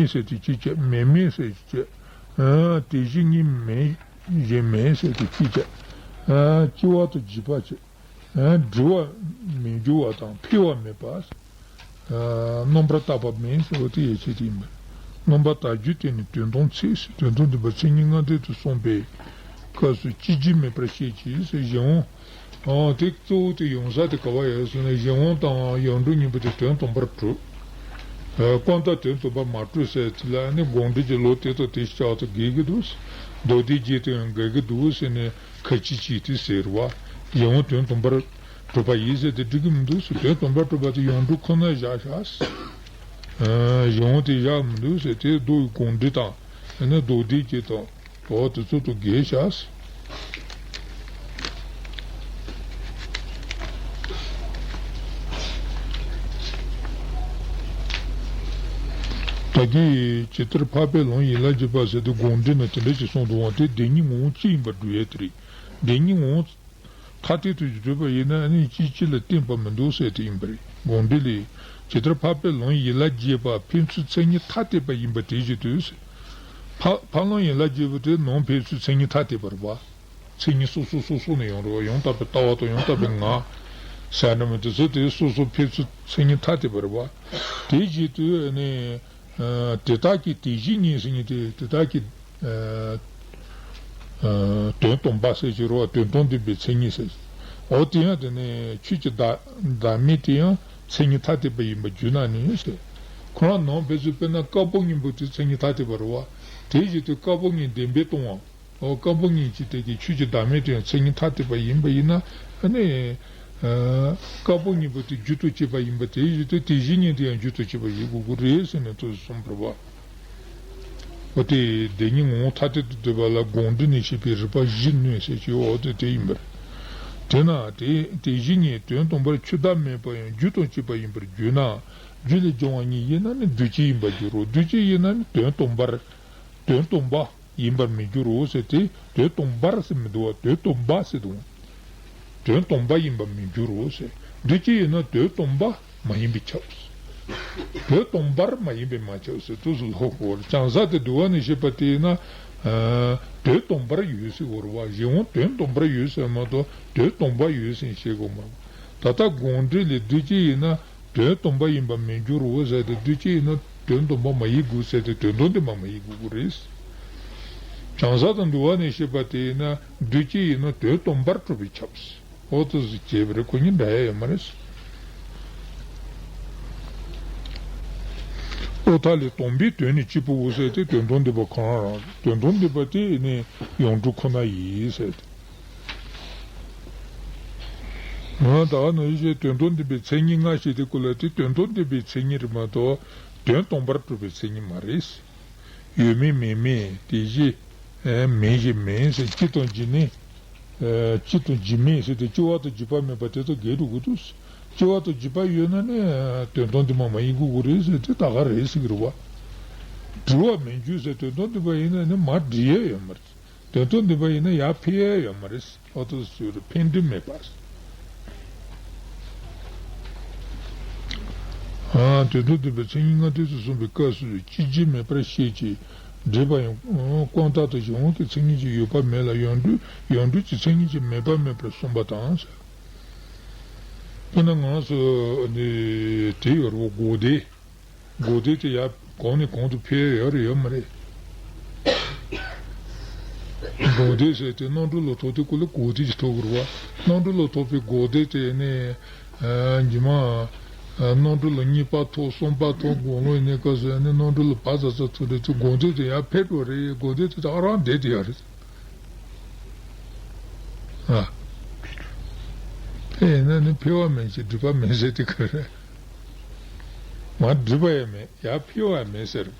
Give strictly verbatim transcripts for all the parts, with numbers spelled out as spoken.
ཟེར་དེ་གཅིག་བྱས། མེད་མེད་ཟེར་གཅིག་བྱས། ཨ། དེ་བཞིན་ཉིད་མེད་བཞིན་མེད་ཟེར་དེ་གཅིག་བྱས། ཨ། སྐྱེ་བ་དང་འཇིག་པ་བྱས། ཨ། འབྲི་བར་མི་འགྱུར་བ་དང་འཕེལ་བ་མེད་པ། ཨ། རྣམ་པར་དག་པ་མེད་ཟེར་བ་དེ་ཡན་ཆད་དེ་ཡིན་པས། རྣམ་པར་དག་འགྱུར་དེ་ནི་དོན་དམ་ཚིག་ཟེར། དོན་དམ་བདེན་པ་མཚན་ཉིད་ལྔ་ལྡན་དུ་གསུངས་པའི་སྐབས་སུ་སྐྱེ་འཇིག་མེད་པར་བཤད་ཅིང་ཟེར། གཞན་དབང་། ཨ། དེ་གཙོ་བོ་དེ་ཡོང་ས་དེ་ག་བ་ཡོད་ཟེར་ན། གཞན་དབང་དང་ཡོངས་གྲུབ་གཉིས་པོ་དེ་དོན་དམ་པར་གྲུབ། ཨ། ཀུན་བརྟགས་དོན་དམ་པར་མ་གྲུབ་ཟེར་དེ་ལ་ནི་དགོངས་འགྲེལ་གྱི་ལུགས་དེ་དང་དེ་བྱ་བ་དང་འགལ་གྱི་འདུག། མདོ་སྡེ་རྒྱན་དུ་ཡང་འགལ་གྱི་འདུག་ཟེར་ནས་ཁ་ཅིག་གིས་དེ་ཟེར་བ། གཞན་དབང་དོན་དམ་པར་གྲུབ་པ་ཡིན་ཟེར་དེ་འགྲིག་གི་མི་འདུག་ཟེར། དོན་དམ་པར་གྲུབ་པ་དེ་ཡོངས་གྲུབ་ཁོ་ན་བཞག་བཞག་ཟེར། ཨ། གཞན་དབང་དེ་བཞག་མི་འདུག་ཟེར། དེ་མདོ་ཡི་དགོངས་འགྲེལ་དང་ཨ་ནི་མདོ་སྡེ་རྒྱན་དང་། འོ། དེ་ཚོ་དང་འགལ་བཞག་ཟེར། ད་གིན་ཇི་ལྟར་འཕགས་པའི་ལམ་ཡིད་ལ་བྱེད་པ་ཟེར་དེ་དགོངས་འགྲེལ་ན་དེ་འདྲ་ཞིག་གསུངས་འདུག་པ། དེ་བདེན་གཉིས་ངོ་བོ་གཅིག་ཡིན་པར་འགྲུབ་ཡས་དེ་རེད། བདེན་གཉིས་ངོ་བོ་ཐ་དད་དུ་འགྲུབ་པ་ཡིན་ན་ནི་གཅིག་གཅིག་ལ་བརྟེན་པ་མི་འདུག་ཟེར་དེ་ཡིན་པ་རེད། དགོངས་འགྲེལ་ལས། ཇི་ལྟར་འཕགས་པའི་ལམ་ཡིད་ལ་བྱེད་པ་ཕན་ཚུན་མཚན་ཉིད་ཐ་དད་པ་ཡིན་པ་དེ་བཞིན་དུ་ཟེར། འཕགས་འཕགས་ལམ་ཡིད་ལ་བྱེད་པ་དེ་ནང་ཕན་ཚུན་མཚན་ཉིད་ཐ་དད་པ་རེད་པ། མཚན་ཉིད་སོ་སོ་སོ་སོ་ནས་ཡོང་རེད་པ། ཡང་དག་པའི་ལྟ་བ་དང་ཡང་དག་པའི་ངག་ཟེར་ན་མི་དེ་ཚོ་དེ་སོ་སོ་ཕན་ཚུན་མཚན་ཉིད་ཐ་དད་པ་རེད་པ། དེ་བཞིན་དུ་ནི། ཨ། དེ་དག་གི་དེ་བཞིན་ཉིད་ཟེར་མཁན་དེ་དེ་དག་གི། ཨ། ཨ། དོན་དམ་པ་ཟེར་གྱི་རེད་པ། དོན་དམ་བདེན་པའི་མཚན་ཉིད་ཟེར། འོ། དེ་ཡང་དེ་ནི་ཆོས་ཀྱི་བདག་བདག་མེད་དེ་ཡང་མཚན་ཉིད་ཐ་དད་པ་ཡིན་པར་འགྱུར་ན་ནི་ཟེར། ཁོ་རང་ནང་ཕན་ཚུན་དཔེར་ན་དཀར་པོ་གཉིས་པོ་དེ་མཚན་ཉིད་ཐ་དད་པ་རེད་པ། དེ་བཞིན་དུ་དཀར་པོ་གཉིས་བདེན་པས་སྟོང་བ། འོ། དཀར་པོ་གཉིས་ཀྱི་སྟེང་གི་ཆོས་ཀྱི་བདག་མེད་དེ་ཡང་མཚན་ཉིད་ཐ་དད་པ་ཡིན་པ་ཡིན་ན། ཨ་ནི། ཨ། དཀར་པོ་གཉིས་པོ་དེ་རྒྱུ་དང་བཅས་པ་ཡིན་པ་དེ་བཞིན་དུ་དེ་བཞིན་ཉིད་དེ་ཡང་རྒྱུ་དང་བཅས་པ་ཡིན་དགོས་ཀྱི་རེད་ཟེར་ནས་དེ་གསུངས་པ་རེད་པ། འོ། དེ་བདེན་གཉིས་ངོ་བོ་ཐ་དད་དུ་འདོད་པ་ལ་དགོངས་འགྲེལ་ནས་བཤད་པའི་རིགས་པ་བཞི་ནོས་ཟེར་གྱི། འོ། དེ་དེ་ཡིན་པ་རེད། དེས་ན་དེ་དེ་བཞིན་ཉིད་དོན་དམ་པར་ཆོས་བདག་མེད་པ་ཡང་རྒྱུ་དང་བཅས་པ་ཡིན་པར་འགྱུར་ན། རྒྱུ་ལས་བྱུང་བ་ཉིད་ཡིན་ན་ནི་འདུས་བྱས་ཡིན་པར་འགྱུར་རོ། འདུས་བྱས་ཡིན་ན་ནི་དོན་དམ་པར། དོན་དམ་པ་ཡིན་པར་མི་འགྱུར་རོ་ཟེར་ཏེ། དོན་དམ་པར་ཟེར་མི་འདུག་པ། དོན་དམ་པ་ཟེར་འདུག། དོན་དམ་པ་ཡིན་པར་མི་འགྱུར་རོ་ཟེར། འདུས་བྱས་ཡིན་ན་དོན་དམ་པ་མ་ཡིན་པས་ཁྱབ། དོན་དམ་པར་མ་ཡིན་པས་མ་ཁྱབ་ཟེར་དུས་སུ་ལོག་གོ། བྱང་ས་དེ་འདུལ་བ་ནས་བཤད་པ་དེ་ཡིན་ན། ཨ། དོན་དམ་པར་ཡོད་ཟེར་དགོས་རེད་པ། གཞན་དབང་དོན་དམ་པར་ཡོད་ཟེར་མ་གཏོགས་དོན་དམ་པ་ཡོད་ཟེར་བཤད་དགོས་མ་རེད། ད་ལྟ་དགོངས་འགྲེལ་ལས་འདུས་བྱས་ཡིན་ན། དོན་དམ་པ་ཡིན་པར་མི་འགྱུར་རོ་ཟེར་ཏེ། འདུས་བྱས་ཡིན་ན་དོན་དམ་པ་མ་ཡིན་དགོས་ཟེར་ཏེ། དོན་དམ་དེ་མ་མ་ཡིན་དགོས་ཀྱི་རེད། བྱང་ས་དང་འདུལ་བ་ནས་བཤད་པ་དེ་ཡིན་ན། འདུས་བྱས་ཡིན་ན་དོན་དམ་པར་གྲུབ་པས་ཁྱབ། འོ། དེ་ཚོ་བྱས་པ་རེད། ཁོ་གཉིས་འདྲ་ཡ་ཡོད་མ་རེད། ཨོ། ཐ་ལས་དམ་པའི་དོན་ནི་གཅིག་པུའོ་ཟེར་ཏེ། དོན་དམ་བདེན་པ་ཁོ་རང་རང་། དོན་དམ་བདེན་པ་དེ་ནི་ཡོངས་གྲུབ་ཁོ་ན་ཡིན་ཟེར་ཏེ། ང་ད་ག་ནང་བཞིན་དོན་དམ་བདེན་པའི་མཚན་ཉིད་ལྔ་ཞེས་དེ་ཀུན་ལ་དེ་དོན་དམ་བདེན་པའི་མཚན་ཉིད་རེད་མ་གཏོགས་དོན་དམ་པར་གྲུབ་པའི་མཚན་ཉིད་མ་རེད། ཡོད་མིན་མེད་མིན་དེ་བཞིན་མེད་བཞིན་མིན་ཟེར། སྤྱི་དང་སྤྱི་མིན། སྤྱི་དང་སྤྱི་མིན་ཟེར་ཏེ། སྐྱེ་བ་དང་འཇིག་པ་མེད་པ་དེ་ཚོ་འགལ་འགྲོ་གི་འདུག། སྐྱེ་བ་དང་འཇིག་པ་ཡོད་ན་ནི་དོན་དམ་བདེན་པ་མ་ཡིན་དགོས་ཀྱི་རེད་ཟེར་ཏེ། ད་ག་རེད་ཟེར་གྱི་རེད་པ། འབྲི་བར་མི་འགྱུར་ཟེར། དོན་དམ་བདེན་པ་ཡིན་ན་ནི་མར་འབྲི་ཡས་ཡོད་མ་རེད། དོན་དམ་བདེན་པ་ཡིན་ན་ཡར་འཕེལ་ཡས་ཡོད་མ་རེད། ཨོ། དེ་ཚོ་ཕན་འབྲས་མེད་པ། ཨ། དོན་དམ་བདེན་པའི་མཚན་ཉིད་ལྔ་ལྡན་དུ་གསུངས་པའི་སྐབས་སུ་སྐྱེ་འཇིག་མེད་པར་བཤད་ཅིང་། འགྲེལ་པ་ཡང་ཀུན་བརྟགས་དང་གཞན་དབང་གི་མཚན་ཉིད་ཀྱང་ཡོད་པ་མེད་ལ། ཡོངས་གྲུབ་ཡོངས་གྲུབ་ཀྱི་མཚན་ཉིད་ཀྱང་མེད་པ་མེད་པར་གསུངས་པ་དང་། དཔེར་ན་ང་ཚོ་ནི་དེ་ཡོད་རེད་པ། དགོས་འདོད། དགོས་འདོད་དེ་ཡར་གོང་ནས་གོང་དུ་འཕེལ་ཡོད་རེད་ཡོད་མ་རེད། དགོས་འདོད་ཟེར་དེ་རྣམ་གྲོལ་ལ་ཐོབ་དུས་སྐབས་ལ་དགོས་འདོད་ཅིག་ཐོབ་དགོས་རེད་པ། རྣམ་གྲོལ་ལ་ཐོབ་པའི་དགོས་འདོད་དེ་ནི། ཨ། རྗེས་མ། ཨ། རྣམ་གྲོལ་ལ་གཉིས་པ་ཐོབ། གསུམ་པ་ཐོབ། དགུང་ལོ་ཡིན་ནའི་སྐབས་སུ་ནི་རྣམ་གྲོལ་ལ་བག་ཚ་ཚ་ཐུག་རེད་དེ། དགོས་འདོད་དེ་ཡར་འཕེལ་འགྲོ་རེད། དགོས་འདོད་དེ་ད་ག་རང་བསྡད་དེ་ཡོད་རེད། ཨ། དེ་ཡིན་ན་ནི་འཕེལ་བ་མེད་ཅིང་འགྲིབ་པ་མེད་ཟེར་དེ་ག་རེད། མར་འགྲིབ་པ་ཡང་མེད། ཡར་འཕེལ་བ་ཡང་མེད་ཟེར།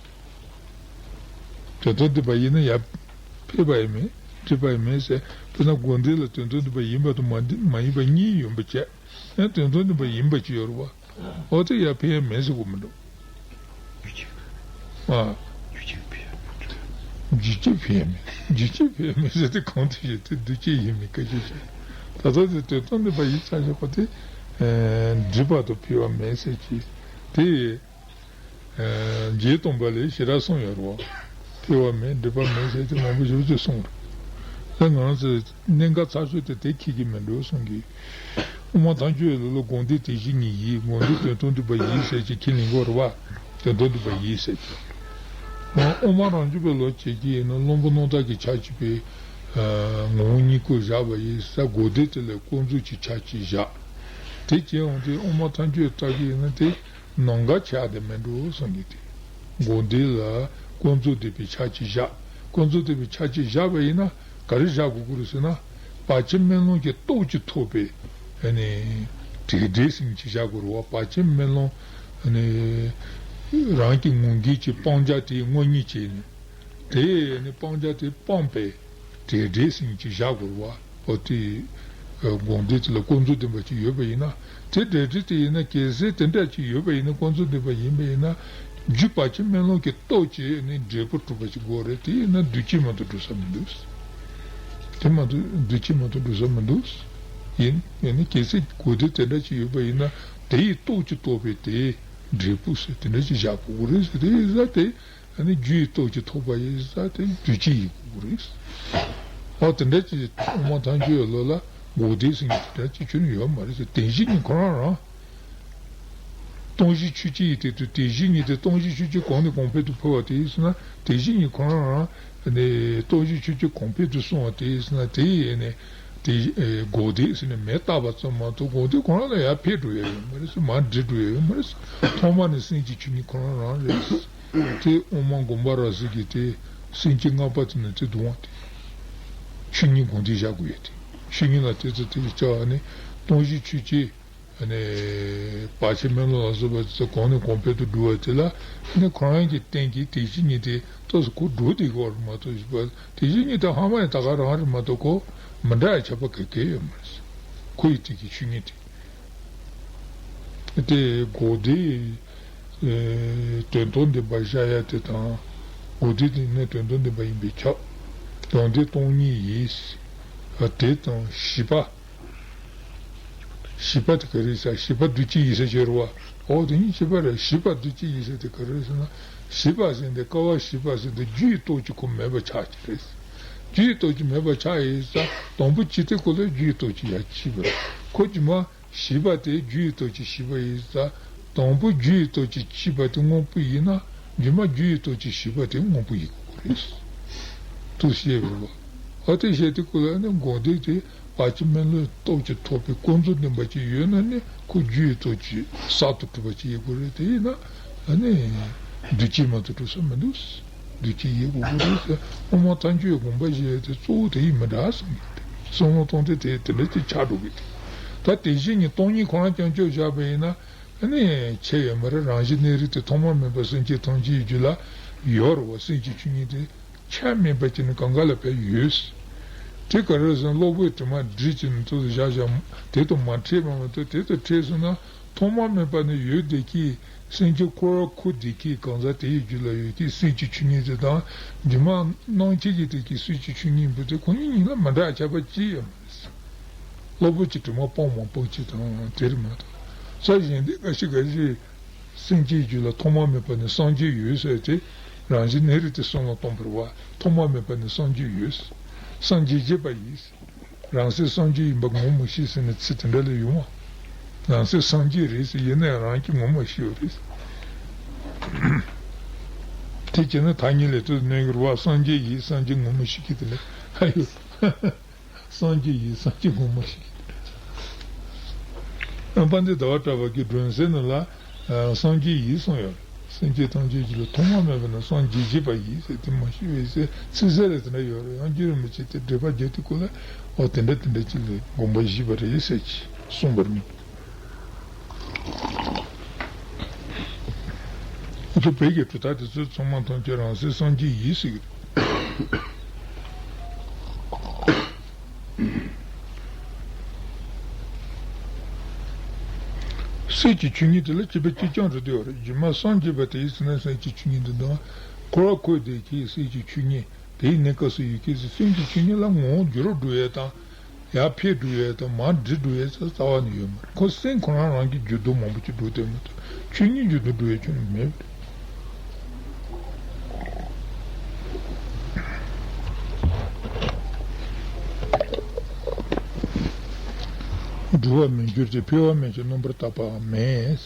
དོན་དམ་བདེན་པ་ཡིན་ན་ཡར་འཕེལ་བ་ཡང་མེད། འགྲིབ་པ་ཡང་མེད་ཟེར། དཔེར་ན་དགོས་འདོད་ལ་དོན་དམ་བདེན་པ་ཡིན་པ་དང་མ་འདི་མ་ཡིན་པ་གཉིས་ཡོང་བ་བྱས། ཡང་དོན་དམ་བདེན་པ་ཡིན་པ་ཅིག་ཡོད་རེད་པ། འོ། དེ་ཡར་འཕེལ་ཡ་མེད་ཟེར་དགོས་མི་འདུག། ཨ། རྒྱུ་ཅན་འཕེལ་ཡ་མེད། རྒྱུ་ཅན་འཕེལ་ཡ་མེད་ཟེར་དེ་གོང་དུ་བཤད་དེ་འདུས་བྱས་ཡིན་མིན་སྐད་ཆ་བཤད། ད་ལྟ་དེ་དོན་དམ་བདེན་པ་ཡིན་ཙང་བཞག་པ་དེ། ཨ། འགྲིབ་པ་དང་འཕེལ་བ་མེད་ཟེར་གྱི་དེ། རྗེ་སྟོན་པ་ལས་ཞེ་དྲག་གསུངས་ཡོད་རེད་བ། འཕེལ་བ་མེད་འགྲིབ་པ་མེད་ཟེར་ཏེ་མང་པོ་ཞེ་པོ་ཅིག་གསུངས་རེད། ད་ང་རང་ཚོས་གནད་འགག་ཚ་ཤོས་དེ་དེ་འཁྱེར་གྱི་མི་འདུག་གསུང་གི། དབུ་མ་ཐལ་འགྱུར་ལ་ལ་དགོངས་འགྲེལ་དེ་བཞིན་ཉིད་ཡིན། དགོངས་འགྲེལ་དོན་དམ་བདེན་པ་ཡིན་ཟེར་གྱི་ཁས་ལེན་གྱི་ཡོད་རེད་བ། དོན་དམ་བདེན་པ་ཡིན་ཟེར་གྱི། དབུ་མ་རང་རྒྱུད་པའི་ལུགས་བྱེད་ཀྱི་ཡིན་ན་བླུན་པོ་རྣོ་དག་གི་ཆ་བྱད་པའི་ངོ་བོ་ཉིད་སྐུར་བཞག་པ་ཡིན་ས་དགོངས་འགྲེལ་དེ་ལ་ཀུན་རྫོབ་ཀྱི་ཆ་བྱད་བཞག་དེ་བྱས་འོང་དུས་དབུ་མ་ཐལ་འགྱུར་ལྟ་གི་ཡིན་ན་དེ། ནང་འགལ་ཆགས་བསྡད་མི་འགྲོ་གསུང་གི་དེ། དགོངས་འགྲེལ་ལ་ཀུན་རྫོབ་བདེན་པའི་ཆ་བྱད་བཞག་ཀུན་རྫོབ་བདེན་པའི་ཆ་བྱད་བཞག་པ་ཡིན་ན་ག་རེ་བཞག་དགོས་ཀྱི་རེད་ཟེར་ན། བར་ཆད་རྨི་ལམ་གྱི་སྟོབས་ཀྱིས་ཐོབ་པའི་ཨ་ནི་བྲལ་འབྲས་ཟེར་མཁན་ཅིག་བཞག་དགོས་རེད་བ། བར་ཆད་རྨི་ལམ་ཨ་ནི་རང་གི་ངོས་འགལ་གྱི་སྤང་བྱ་དེ་དངོས་གཉེན་བྱས་ནས། དེ་ནི་སྤང་བྱ་དེ་སྤངས་པའི་བྲལ་འབྲས་ཟེར་མཁན་ཅིག་བཞག་དགོས་རེད་བ། ཨོ་དེ་དགོངས་འགྲེལ་དེ་ལ་ཀུན་རྫོབ་བདེན་པ་ཅིག་ཡོད་པ་ཡིན་ན། དེ་བྲལ་འབྲས་དེ་ཡིན་ན་གལ་སྲིད་དེ་འདྲ་ཅིག་ཡོད་པ་ཡིན་ན་ཀུན་རྫོབ་བདེན་པ་ཡིན་པ་ཡིན་ན། རྒྱུ་བར་ཆད་རྨི་ལམ་གྱི་སྟོབས་ཀྱིས་ནི་འབྲས་བུ་གྲུབ་པ་ཅིག་དགོས་རེད། དེ་ཡིན་ན་འདུས་བྱས་མ་གཏོགས་གྲུབ་ས་མི་འདུག་དེ་མ་གཏོགས་འདུས་བྱས་མ་གཏོགས་གྲུབ་ས་མི་འདུག་ཡིན་ཡིན་ན་གལ་སྲིད་དགོས་དེ་དེ་འདྲ་ཅིག་ཡོད་པ་ཡིན་ན་དེ་ཡི་སྟོབས་ཀྱིས་རྟོགས་པའི་དེ་འབྲས་བུ་ཟེར་དེ་འདྲ་ཅིག་བཞག་དགོས་རེད་ཟེར། དེ་ཡིན་ས་དེ། ཨ་ནི་རྒྱུ་ཡི་སྟོབས་ཀྱིས་ཐོབ་པ་ཡིན་ས་དེ་འདུས་བྱས་ཡིན་དགོས་རེད། ཨོ་དེ་འདྲ་ཅིག་དབུ་མ་ཐལ་འགྱུར་ལོ་ལ་དགོངས་འགྲེལ་ཟེར་མཁན་དེ་འདྲ་ཅིག་ཁྱོན་ནས་ཡོད་མ་རེད་ཟེར། བདེན་བཞི་ཉིད་ཁོ་རང་རང་། སྟོང་གཞི་ཆོས་ཅན་ཡིན་དེ་དུས་བདེན་བཞི་ཉིད་དེ་སྟོང་གཞི་ཆོས་ཅན་གང་ནས་གང་འཕེལ་དུ་འཕེལ་བ་དེ་ཡིན་ཟེར་ན། བདེན་བཞི་ཉིད་ཁོ་རང་རང་ནས་སྟོང་གཞི་ཆོས་ཅན་གང་འཕེལ་དུ་སོང་བ་དེ་ཡིན་ཟེར་ན། དེ་ཡིན་ནས་དེ་དགོངས་འགྲེལ་ཟེར་ནས་མེ་བཏགས་པ་ཙམ་མ་གཏོགས་དགོངས་འགྲེལ་ཁོ་རང་ལ་ཡར་འཕེལ་འགྲོ་ཡ་ཡོད་མ་རེད་ཟེར། མར་འགྲིབ་འགྲོ་ཡ་ཡོད་མ་རེད་ཟེར། ཐོག་མ་ནས་སེམས་ཀྱི་ཆོས་ཉིད་ཁོ་རང་རང་རེད། དེ་དབུ་མ་དགོངས་པ་རབ་གསལ་གྱི་དེ་སེམས་བསྐྱེད་ལྔ་པ་དེ་ནི་དེ་གདུང་བ་དེ། ཆོས་ཉིད་དགོངས་འགྲེལ་བཞག་དགོས་ཡ་དེ། ཆོས་ཉིད་ལ་དེ་ཚོ་དེ་བྱ་བ་ནི་སྟོང་གཞི་ཆོས་ཅན། ཨ་ནི་བར་ཆད་རྨི་ལམ་ལ་སོགས་པ་དེ་ཚོ་གོང་ནས་གོང་འཕེལ་དུ་འགྲོ་བ་དེ་ལ་ནི་ཁོ་རང་གི་སྟེང་གི་བདེན་བཞི་ཉིད་དེ་ཏོག་ཙམ་ཁོ་འགྲོ་བསྡད་ཀྱི་ཡོད་རེད་མ་གཏོགས། བདེན་བཞི་ཉིད་དེ་ཧ་མ་ཡང་ད་ག་རང་རེད་མ་གཏོགས་ཁོ་མི་འདྲ་བའི་ཁྱད་པར་ག་གེ་ཡོད་མ་རེད། ཁོ་ཡི་སྟེང་གི་ཆོས་ཉིད་དེ། དེ་དགོངས་འགྲེལ་དོན་དམ་བདེན་པ་བཞག་ཡ་དེ་དང་། དགོངས་འགྲེལ་དེ་ནི་དོན་དམ་བདེན་པ་ཡིན་པས་ཁྱབ། དོན་དེ་སྟོང་ཉིད་ཡིན། དེ་དང་བཞི་པ། བཞི་པ་དེ་ག་རེ་ཟེར། བཞི་པ་འདུས་བྱས་ཡིན་ཟེར་གྱི་རེད་བ། འོ་དེ་ཉིད་བཞི་པ་རེད། བཞི་པ་འདུས་བྱས་ཡིན་ཟེར་དེ་ག་རེ་ཟེར་ན། བཞི་པ་ཟེར་འདི་སྐབས་བཞི་པ་ཟེར་འདི་རྒྱུ་ཡི་སྟོབས་ཀྱིས་ཁོ་མེད་པ་ཆགས་ཀྱི་རེད། རྒྱུ་ཡི་སྟོབས་ཀྱིས་མེད་པ་ཆགས་ཡིན་ཙང་དང་པོ་ཅི་སྟེ་ཁོ་ལ་རྒྱུ་ཡི་སྟོབས་ཀྱིས་ཡར་ཕྱིན་པ་རེད། ཁོ་རྒྱུ་མ་བཞི་པ་དེ་རྒྱུ་ཡི་སྟོབས་ཀྱིས་བཞི་པ་ཡིན་ཙང་དང་པོ་རྒྱུ་ཡི་སྟོབས་ཀྱིས་ཕྱིན་པ་དེ་དངོས་པོ་ཡིན་ན་རྒྱུ་མ་རྒྱུ་ཡི་སྟོབས་ཀྱིས་བཞི་པ་དེ་དངོས་པོ་ཡིན་དགོས་རེད། དུ་བཤད་པ་རེད་བ། ཨ་དེ་བཤད་དེ་ཁོ་ལ་ནི་དགོངས་འགྲེལ་དེ། བར་ཆད་རྨི་ལམ་སྟོབས་ཀྱིས་ཐོབ་པའི་ཀུན་རྫོབ་བདེན་པ་ཅིག་ཡོད་ན་ནི་ཁོ་རྒྱུ་ཡི་སྟོབས་ཀྱིས་གསར་དུ་གྲུབ་པ་ཅིག་ཡིན་དགོས་རེད། དེ་ཡིན་ན་ཨ་ནི་འདུས་བྱས་མ་གཏོགས་གྲུབ་ས་མི་འདུག་འདུས་བྱས་ཡིན་དགོས་ཀྱི་རེད་ཟེར། དབུ་མ་ཐལ་འགྱུར་བའི་དགོངས་པ་བཞེས་དེ་གཙོ་བོ་དེ་ཡིན་མི་འདྲ་བསམ་གྱི་འདུག་བསམ་བློ་གཏོང་དེ་དེ་དེ་འདྲ་ཅིག་ཆགས་འགྲོ་གི་འདུག་ད་དེ་བཞིན་ཉིད་སྟོང་ཉིད་ཁོ་རང་རྐྱང་ཕྱོགས་བཞག་པ་ཡིན་ན་ཨ་ནི་ཁྱད་ཡོད་མ་རེད། རང་བཞིན་གནས་རིགས་དེ་ཐོག་མ་མེད་པ་སེམས་ཅན་ཐམས་ཅད་ཀྱི་རྒྱུད་ལ་ཡོད་རེད་བ། སེམས་ཀྱི་ཆོས་ཉིད་དེ། ཆ་མེད་པ་ཅིག་ནི་གང་ག་ལ་ཕན་ཡོད། དེ་ག་རེ་ཟེར་ན་གློ་བུར་དྲི་མ་སྒྲིབ་ཀྱིས་ནི་ཚུར་བཞག་བཞག་དེ་དང་མ་འཕྲད་པ་མ་གཏོགས་དེ་དང་འཕྲད་སོང་ན་ཐོག་མ་མེད་པ་ནས་ཡོད་བསྡད་ཀྱི་སེམས་ཅན་འཁོར་བར་འཁོར་བསྡད་ཀྱི་གང་ཟག་དེ་ཡི་རྒྱུད་ལ་ཡོད་ཀྱི་སེམས་ཀྱི་ཆོས་ཉིད་དེ་དང་སྒྱུ་མ་སྣང་མཆེད་ཀྱི་དེ་ཀྱི་སེམས་ཀྱི་ཆོས་ཉིད་འབུ་དེ་ཁོ་གཉིས་གཉིས་ལ་མི་འདྲ་བ་ཁྱད་པར་ཅི་ཡང་མེད། གློ་བུར་གྱི་དྲི་མ་སྤངས་མ་སྤངས་ཀྱི་དང་དེར་མ་གཏོགས་ས་གཞན་དེ་འགའ་ཞིག་འགའ་ཞིག་སེམས་ཅན་རྒྱུད་ལ་ཐོག་མ་མེད་པ་ནས་སངས་རྒྱས་ཡོད་ཟེར་ཏེ། རང་བཞིན་གནས་རིགས་དེ་སེམས་ལ་སྟོང་པར་བ། ཐོག་མ་མེད་པ་ནས་སངས་རྒྱས་ཡོད། སངས་རྒྱས་བྱེད་པ་ཡིན། རང་སེམས་སངས་རྒྱས་ཡིན་པ་ངོ་མ་ཤེས་ཟེར་ནས་ཚིག་དེ་འདྲ་ལས་ཡོང་བ། རང་སེམས་སངས་རྒྱས་རེད་ཟེར་ཡིན་ན་ཡང་རང་གིས་ངོ་མ་ཤེས་པ་རེད། དེ་བྱས་ན་ཐ་སྙད་ལས་དུ་གནས་གྱུར་བ་སངས་རྒྱས་ཡིན་སངས་རྒྱས་ངོ་མ་ཤེས་ཀྱི་དེ་ལས་ཨ་ཡོད། སངས་རྒྱས་ཡིན་སངས་རྒྱས་ངོ་མ་ཤེས་ཀྱི་དེ་འདྲ། དཔལ་ལྡན་ཟླ་བ་གྲགས་པ་གིས་སྒྲོན་གསལ་ནང་ལ་སངས་རྒྱས་ཡིན་གསུངས་ཡོད། སེམས་ཅན་ཐམས་ཅད་ཀྱི་ལ་ཐོག་མ་མེད་པ་ནས་སངས་རྒྱས་བྱེད་པ་ཡིན་ཟེར་དེ་མ་ཤེས་པའི་ཚེ་ཚིག་གསལ་ལ་དེ་འདྲ་ཡོད་རེད། ཡང་བསྐྱར་མི་བྱེད་དེ་འགྲེལ་པ་བརྒྱབ་དེ་ཁོ་ལ་འོ་དེ་འདྲ་དེ་འདྲ་ཅིག་ལ་དགོངས་པ་བཞེས་པ་རེད་ཟེར་གྱིས་གསུངས་པར་ནི། ཁྱོད་བོད་ཀྱི་གྲུབ་མཐའ་དེ་ཚོ་ཚང་མ་ཐམས་ཅད་རང་སེམས་སངས་རྒྱས་ཡིན་ཟེར་གྱི་རེད། སེམས་ཀྱི་ཆོས་ཉིད་དེ་ལ་སྐྱེས་པ་གཅིག་རྐྱང་རེད་དེ་བ་རེད། སྒྱུ་མ་སངས་རྒྱས་པ་དེ་ཡིན་ཟེར་ན་སེམས་ཀྱི་ཆོས་ཉིད་འདི་དང་འཁོར་བར་འཁོར་བསྡད་ཀྱི་སེམས་ཀྱི་ཆོས་ཉིད་དེའི་གནས་སྐབས་སུ་ཡོད་ཀྱི་སེམས་ཀྱི་ཆོས་ཉིད་ལ་ངོ་བོ་འགྱུར་རོ་འགྲོ་ཡས་དང་། ཡར་འཕེལ་འགྲོ་ཡས་དང་མར་འགྲིབ་འགྲོ་ཡས་ཙམ་རྩ་བ་ནས་ཡོད་མ་རེད། ཁོ་སེམས་ཁོ་རང་རང་གི་འགྱུར་ལྡོག་མང་པོ་ཅིག་འགྲོ་བསྡད་མ་གཏོགས་ཆོས་ཉིད་འགྱུར་ལྡོག་འགྲོ་ཡས་ཁྱོན་ནས་མེད་པ་རེད། འགྲུབ་པར་མི་འགྱུར་ཏེ། འཕེལ་བ་མེད་ཅིང་རྣམ་པར་དག་པའང་མེད།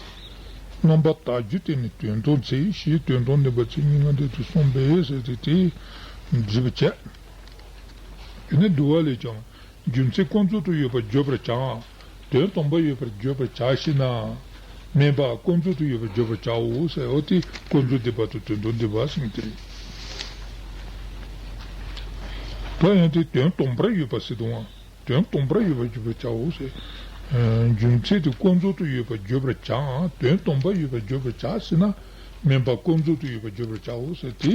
རྣམ་པར་དག་རྒྱུ་དེ་ནི་དོན་དམ་ཚིག་ཞེས། དོན་དམ་བདེན་པ་མཚན་ཉིད་ལྔ་ལྡན་དུ་གསུངས་པས་ཟེར་ཏེ། དེ་འགྲུབ་པར་བྱ། དེ་ནི་འདུལ་བ་ལས་ཀྱང་། རྒྱུ་མཚན་ཀུན་རྫོབ་ཏུ་ཡོད་པར་བརྗོད་པར་བྱ། དོན་དམ་པར་ཡོད་པར་བརྗོད་པར་བྱ་ཞེ་ན། མེད་པ་ཀུན་རྫོབ་ཏུ་ཡོད་པར་བརྗོད་པར་བྱའོ་ཟེར། འོ་དེ་ཀུན་རྫོབ་བདེན་པ་དང་དོན་དམ་བདེན་པ་ཟེར་མཁན་དེ་རེད། ད་ཡང་དེ་དོན་དམ་པར་ཡོད་པ་ཟེར་དུས། དོན་དམ་པར་ཡོད་པར་བརྗོད་པར་བྱའོ་ཟེར། ཨ་རྒྱུ་མཚན་དེ་ཀུན་རྫོབ་ཏུ་ཡོད་པར་བརྗོད་པར་བྱའམ། དོན་དམ་པར་ཡོད་པར་བརྗོད་པར་བྱ་ཟེར་ན། མེད་པ་ཀུན་རྫོབ་ཏུ་ཡོད་པར་བརྗོད་པར་བྱའོ་ཟེར། དེ་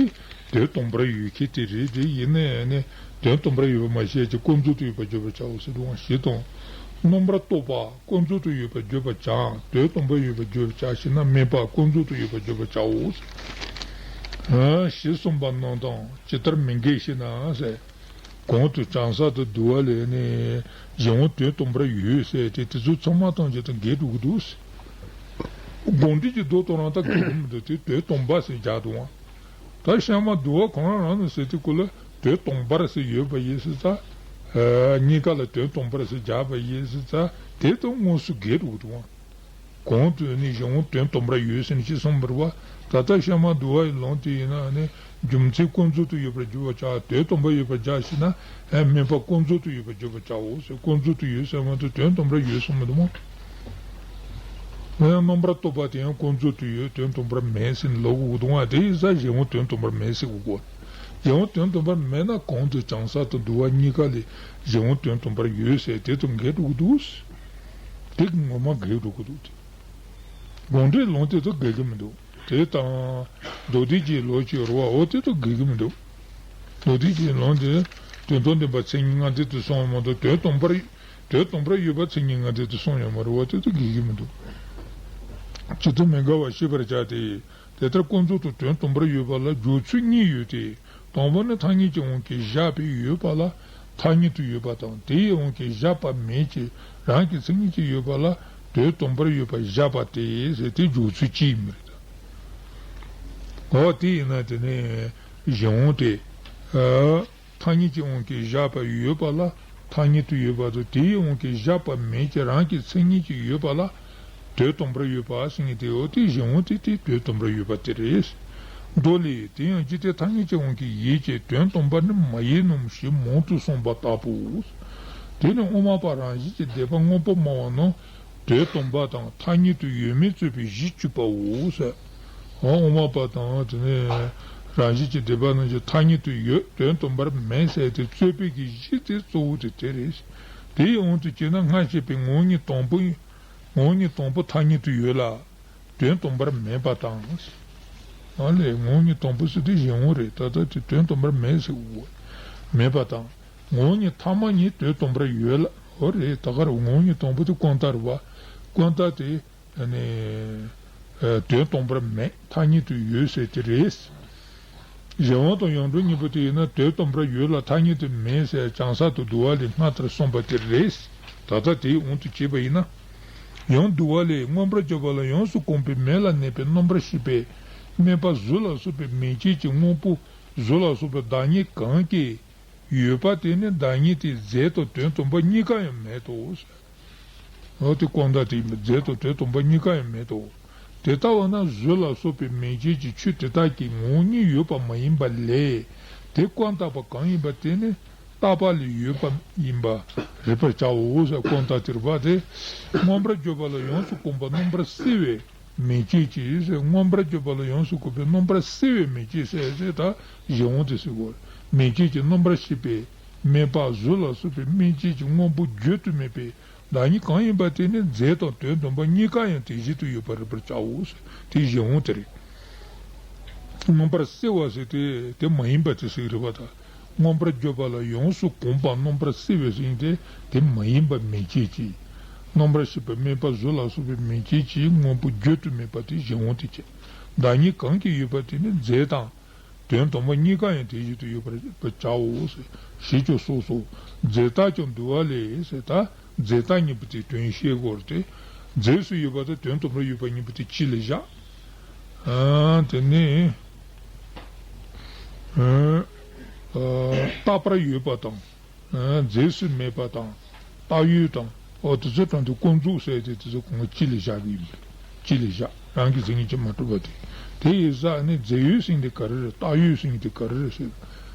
དོན་དམ་པར་ཡོད་མཁན་དེ་རེད། དེ་ཡིན་ན་ཡང་ནི་དོན་དམ་པར་ཡོད་པ་མ་བཤད་ཀྱི་ཀུན་རྫོབ་ཏུ་ཡོད་པར་བརྗོད་པར་བྱའོ་ཟེར་དུས་ཞེས་དང་། རྣམ་པར་རྟོག་པ་ཀུན་རྫོབ་ཏུ་ཡོད་པར་བརྗོད་པར་བྱའམ། དོན་དམ་པར་ཡོད་པར་བརྗོད་པར་བྱ་ཞེ་ན། མེད་པ་ཀུན་རྫོབ་ཏུ་ཡོད་པར་བརྗོད་པར་བྱའོ་ཟེར། ཨ་ཞེས་གསུངས་པ་རྣམས་དང་ཇི་ལྟར་མི་འགལ་ཞེ་ན་ཟེར། གོང་དུ་བྱང་ས་དང་བསྡུ་བ་ལས་ནི་གཞན་དབང་དོན་དམ་པར་ཡོད་ཟེར་ཏེ། དེ་ཚོ་ཚང་མ་དང་ཇི་ལྟར་འགལ་འགྲོ་གི་འདུག་ཟེར། དགོངས་འགྲེལ་གྱི་མདོ་དང་རང་ད་འགལ་གྱི་མི་འདུག་དེ་དོན་དམ་པ་ཟེར་རྒྱག་འདུག་ཨང་། ད་གཤམ་མ་བསྡུ་བ་གང་རང་རང་ནས་ཟེར་དུས་སྐབས་ལ་དོན་དམ་པར་ཟེར་ཡོད་པ་ཡིན་ཟེར་ཙང་། ཨ་གཉིས་ཀ་ལ་དོན་དམ་པར་ཟེར་རྒྱག་པ་ཡིན་ཟེར་ཙང་དེ་དང་དངོས་སུ་འགལ་འགྲོ་གི་འདུག་ཨང་། གོང་དུ་ནི་གཞན་དབང་དོན་དམ་པར་ཡོད་ཟེར་ནས་ཅི་གསུངས་པ་རེད་བ། ད་ལྟ་གཤམ་མ་བསྡུ་བ་ཡི་ལུང་དེ་ཡིན་ན་ནི་རྒྱུ་མཚན་ཀུན་རྫོབ་ཏུ་ཡོད་པར་བརྗོད་པར་བྱ། དོན་དམ་པར་ཡོད་པར་བྱ་ཞེ་ན། ཨ་མེད་པ་ཀུན་རྫོབ་ཏུ་ཡོད་པར་བརྗོད་པར་བྱའོ་ཟེར། ཀུན་རྫོབ་ཏུ་ཡོད་ཟེར་མ་གཏོགས་དོན་དམ་པར་ཡོད་གསུངས་མི་འདུག་མོ། ཨ་རྣམ་པར་རྟོག་པ་དེ་ཡང་ཀུན་རྫོབ་ཏུ་ཡོད། དོན་དམ་པར་མེད་ཟེར་ནས་ལབ་དགོས་འདུག་ཨང་། དེ་ཡིན་ཙང་གཞན་དབང་དོན་དམ་པར་མེད་ཟེར་དགོས་གོ། གཞན་དབང་དོན་དམ་པར་མེད་ན་གོང་དུ་བྱང་ས་དང་བསྡུ་བ་གཉིས་ཀ་ལས་གཞན་དབང་དོན་དམ་པར་ཡོད་ཟེར་དེ་དང་འགལ་འགྲོ་གི་འདུག་དེ་གི་ངོ་མ་འགལ་འགྲོ་གི་འདུག་དེ། དགོངས་འགྲེལ་ལུང་དེ་ཚོ་འགལ་གི་མི་འདུག་དེ་དང་། མདོ་སྡེ་གི་ལུང་ཅིག་ཡོད་རེད་བ། འོ་དེ་ཚོ་འགལ་གི་མི་འདུག་མདོ་སྡེ་གི་ལུང་དེ་དོན་དམ་བདེན་པ་མཚན་ཉིད་ལྔ་ལྡན་དུ་གསུངས་མ་གཏོགས་དོན་དམ་པར། དོན་དམ་པར་ཡོད་པ་མཚན་ཉིད་ལྔ་ལྡན་དུ་གསུངས་ཡོད་མ་རེད་བ། དེ་ཚོ་འགལ་གི་མི་འདུག་ཇི་ལྟར་མི་འགལ་བར་ཤེས་པར་བྱ་སྟེ། དེ་ལྟར་ཀུན་རྫོབ་ཏུ་དོན་དམ་པར་ཡོད་པ་ལ་འཇོག་ཚུལ་གཉིས་ཡོད་དེ། དང་པོ་ནི་ཐ་སྙད་ཀྱི་དབང་གིས་བཞག་པའི་ཡོད་པ་ལ་ཐ་སྙད་དུ་ཡོད་པ་དང་། དེའི་དབང་གིས་བཞག་པ་མེད་ཅེས་རང་གི་མཚན་ཉིད་ཀྱིས་ཡོད་པ་ལ་དོན་དམ་པར་ཡོད་པར་བཞག་པ་སྟེ་ཟེར་ཏེ་འཇོག་ཚུལ་གཅིག་ཡིན་པ་རེད། འོ་དེ་ཡིན་ན་དེ་ནི་གཞན་དབང་དེ། ཨ། ཐ་སྙད་ཀྱི་དབང་གིས་བཞག་པ་ཡོད་པ་ལ་ཐ་སྙད་དུ་ཡོད་པ་དང་། དེའི་དབང་གིས་བཞག་པ་མེད་ཅེས་རང་གི་མཚན་ཉིད་ཀྱིས་ཡོད་པ་ལ་དོན་དམ་པར་ཡོད་པ་ཟེར་མཁན་དེའོ། དེ་གཞན་དབང་དེ་དེ་དོན་དམ་པར་ཡོད་པ་དེ་རེད། མདོ་ལས། དེ་ཡང་ཇི་སྟེ་ཐ་སྙད་ཀྱི་དབང་གིས་ཡིན་གྱི་དོན་དམ་པར་ནི་མ་ཡིན་ནམ་ཞེས་མང་དུ་གསུངས་པ་ལྟ་བུའོ། དེ་ནི་དབུ་མ་པ་རང་བཞིན་གྱིས་བསྡད་པ་སྔོན་པོ་སྨྲ་བ་རྣམས་དོན་དམ་པ་དང་ཐ་སྙད་དུ་ཡོད་མེད་རྩོད་པའི་གཞི་གཅོད་པའོ་ཟེར། འོ་དབུ་མ་པ་དང་དེ་ནས་རང་བཞིན་གྱིས་བསྡད་པ་རྣམས་ཀྱིས་ཐ་སྙད་དུ་ཡོད། དོན་དམ་པར་མེད་ཟེར་ཏེ་རྩོད་པའི་གི་གཞི་དེ་གཙོ་བོ་དེ་དེ་རེད། དེའི་དབང་དུ་བྱས་ན་སྔར་བཤད་པའི་ངོ་བོ་ཉིད་དང་པོ། ངོ་བོ་ཉིད་དང་པོ་ཐ་སྙད་དུ་ཡོད་ལ་དོན་དམ་པར་མེད་པ་དང་། ཨ་ལས་ངོ་བོ་ཉིད་དང་པོ་ཟེར་དེ་གཞན་དབང་རེད། ད་ལྟ་དེ་དོན་དམ་པར་མེད་ཟེར་དགོས། མེད་པ་དང་། ངོ་བོ་ཉིད་ཐ་མ་གཉིས་དོན་དམ་པར་ཡོད་ལ། འོ་རེད། ད་ག་རེ་ངོ་བོ་ཉིད་དང་པོ་དེ་ཀུན་བཏགས་རེད་བ། ཀུན་བཏགས་དེ་ཨ་ནི་ཨ་དོན་དམ་པར་མེད། ཐ་སྙད་དུ་ཡོད་ཟེར་དེ་རེད། གཞན་དབང་དང་ཡོངས་གྲུབ་གཉིས་པོ་དེ་ཡིན་ན་དོན་དམ་པར་ཡོད་ལ་ཐ་སྙད་དུ་མེད་ཟེར་བྱང་ས་དང་བསྡུ་བ་ལས་སྔར་ལྟར་གསུངས་པ་དེ་རེད། ད་ལྟ་དེའི་དབང་དུ་བྱས་པ་ཡིན་ན། ཡང་བསྡུ་བ་ལས། མངོན་པར་བརྗོད་པ་ལ་ཡོངས་སུ་གོམས་པའི་མེ་ལ་གནས་པའི་རྣམ་པར་ཤེས་པས་སྨྲས་པ་གཟུགས་ལ་སོགས་པའི་མིང་ཅན་གྱི་དངོས་པོ་གཟུགས་ལ་སོགས་པའི་བདག་ཉིད་གང་གིས་ཡོད་པ་དེ་ནི་བདག་ཉིད་དེའི་རྫས་དང་དོན་དམ་པ་གཉིས་ཀ་ཡང་མེད་དོ། འོ་དེ་ཀུན་བཏགས་དེ་ཡིན་པས་རྫས་དང་དོན་དམ་པ་གཉིས་ཀ་ཡང་མེད་དོ། དེ་ལྟ་བ་ན་གཟུགས་ལ་སོགས་པའི་མིང་ཅན་གྱི་ཆོས་དེ་དག་གི་ངོ་བོ་ཉིད་ཡོད་པ་མ་ཡིན་པ་ལས། དེ་ཀུན་བཏགས་པ་གང་ཡིན་པ་དེ་ནི་བཏགས་པ་ལས་ཡོད་པ་ཡིན་པར་རིག་པར་བྱའོ་ཟེར། ཀུན་བཏགས་དེ་རེད་བ། དེ་མངོན་པར་བརྗོད་པ་ལ་ཡོངས་སུ་གོམས་པ་རྣམ་པར་སེལ་བའི་མིང་ཅན་གྱི་ཟེར། མངོན་པར་བརྗོད་པ་ལ་ཡོངས་སུ་གོམས་པའི་རྣམ་པར་སེལ་བའི་མིང་ཅན་ཟེར་ཟེར་ད་གཞན་དབང་དེ་ཟེར་གོ། མིང་ཅན་གྱི་རྣམ་པར་ཤེས་པས་སྨྲས་པ་གཟུགས་ལ་སོགས་པའི་མིང་ཅན་གྱི་དངོས་པོ་བརྗོད་དུ་མེད་པའི་བདག་ཉིད་གང་ཡིན་པ་དེ་ནི་རྫས་དང་དོན་དམ་པ་གཉིས་ཀ་ཡང་དེ་བཞིན་དུ་ཡོད་པར་རིག་པར་བྱའོ་ཟེར། དེ་གཞན་དབང་དེ་རེད། མངོན་པར་སེལ་བ་ཟེར་དེ་དེ་མ་ཡིན་པ་དེ་ཟེར་རེད་བ་ད། མངོན་པར་བརྗོད་པ་ལ་ཡོངས་སུ་གོམས་པ་རྣམ་པར་སེལ་བའི་ཟེར་དེ་དེ་མ་ཡིན་པ་མིང་ཅན་གྱི། རྣམ་པར་ཤེས་པས་སྨྲས་པ་གཟུགས་ལ་སོགས་པའི་མིང་ཅན་གྱི་དངོས་པོ་བརྗོད་དུ་མེད་པ་དེ་གཞན་དབང་དེ་བྱས། བདག་ཉིད་གང་གིས་ཡོད་པ་དེ་ནི་རྫས་དང་དོན་དམ་པ་གཉིས་ཀ་ཡང་དེ་བཞིན་དུ་ཡོད་པར་བྱའོ་ཟེར། ཞེས་ཀྱང་གསུངས་སོ། རྫས་རྟགས་ཀྱང་འདུལ་བ་ལས་ཟེར་ད། རྫས་རྟགས་གཉིས་པོ་དེ་དོན་བཤད་དགོས་རེད་དེ། རྫས་སུ་ཡོད་པ་དང་དོན་དམ་པར་ཡོད་པ་གཉིས་པོ་དེ་གཅིག་ལ་བཞག་ཨ་དེ་ནས་ཨ་ཨ་རྟག་པར་ཡོད་པ་དང་། ཨ་རྫས་སུ་མེད་པ་དང་། རྟག་ཡོད་དང་། འོ་དེ་ཚོ་དྲངས་ཏེ་ཀུན་རྫོབ་ཟེར་ཏེ་དེ་ཚོ་གོང་སྤྱི་ལ་བཞག་གི་ཡིན་པས། སྤྱི་ལ་བཞག་རང་གི་མཚན་ཉིད་ཀྱིས་མ་གྲུབ་པ་དེ། དེ་ཡི་ས་ནི་རྫས་ཡོད་ཟེར་དེ་ག་རེ་རེད། བཏགས་ཡོད་ཟེར་དེ་ག་རེ་རེད་ཟེར།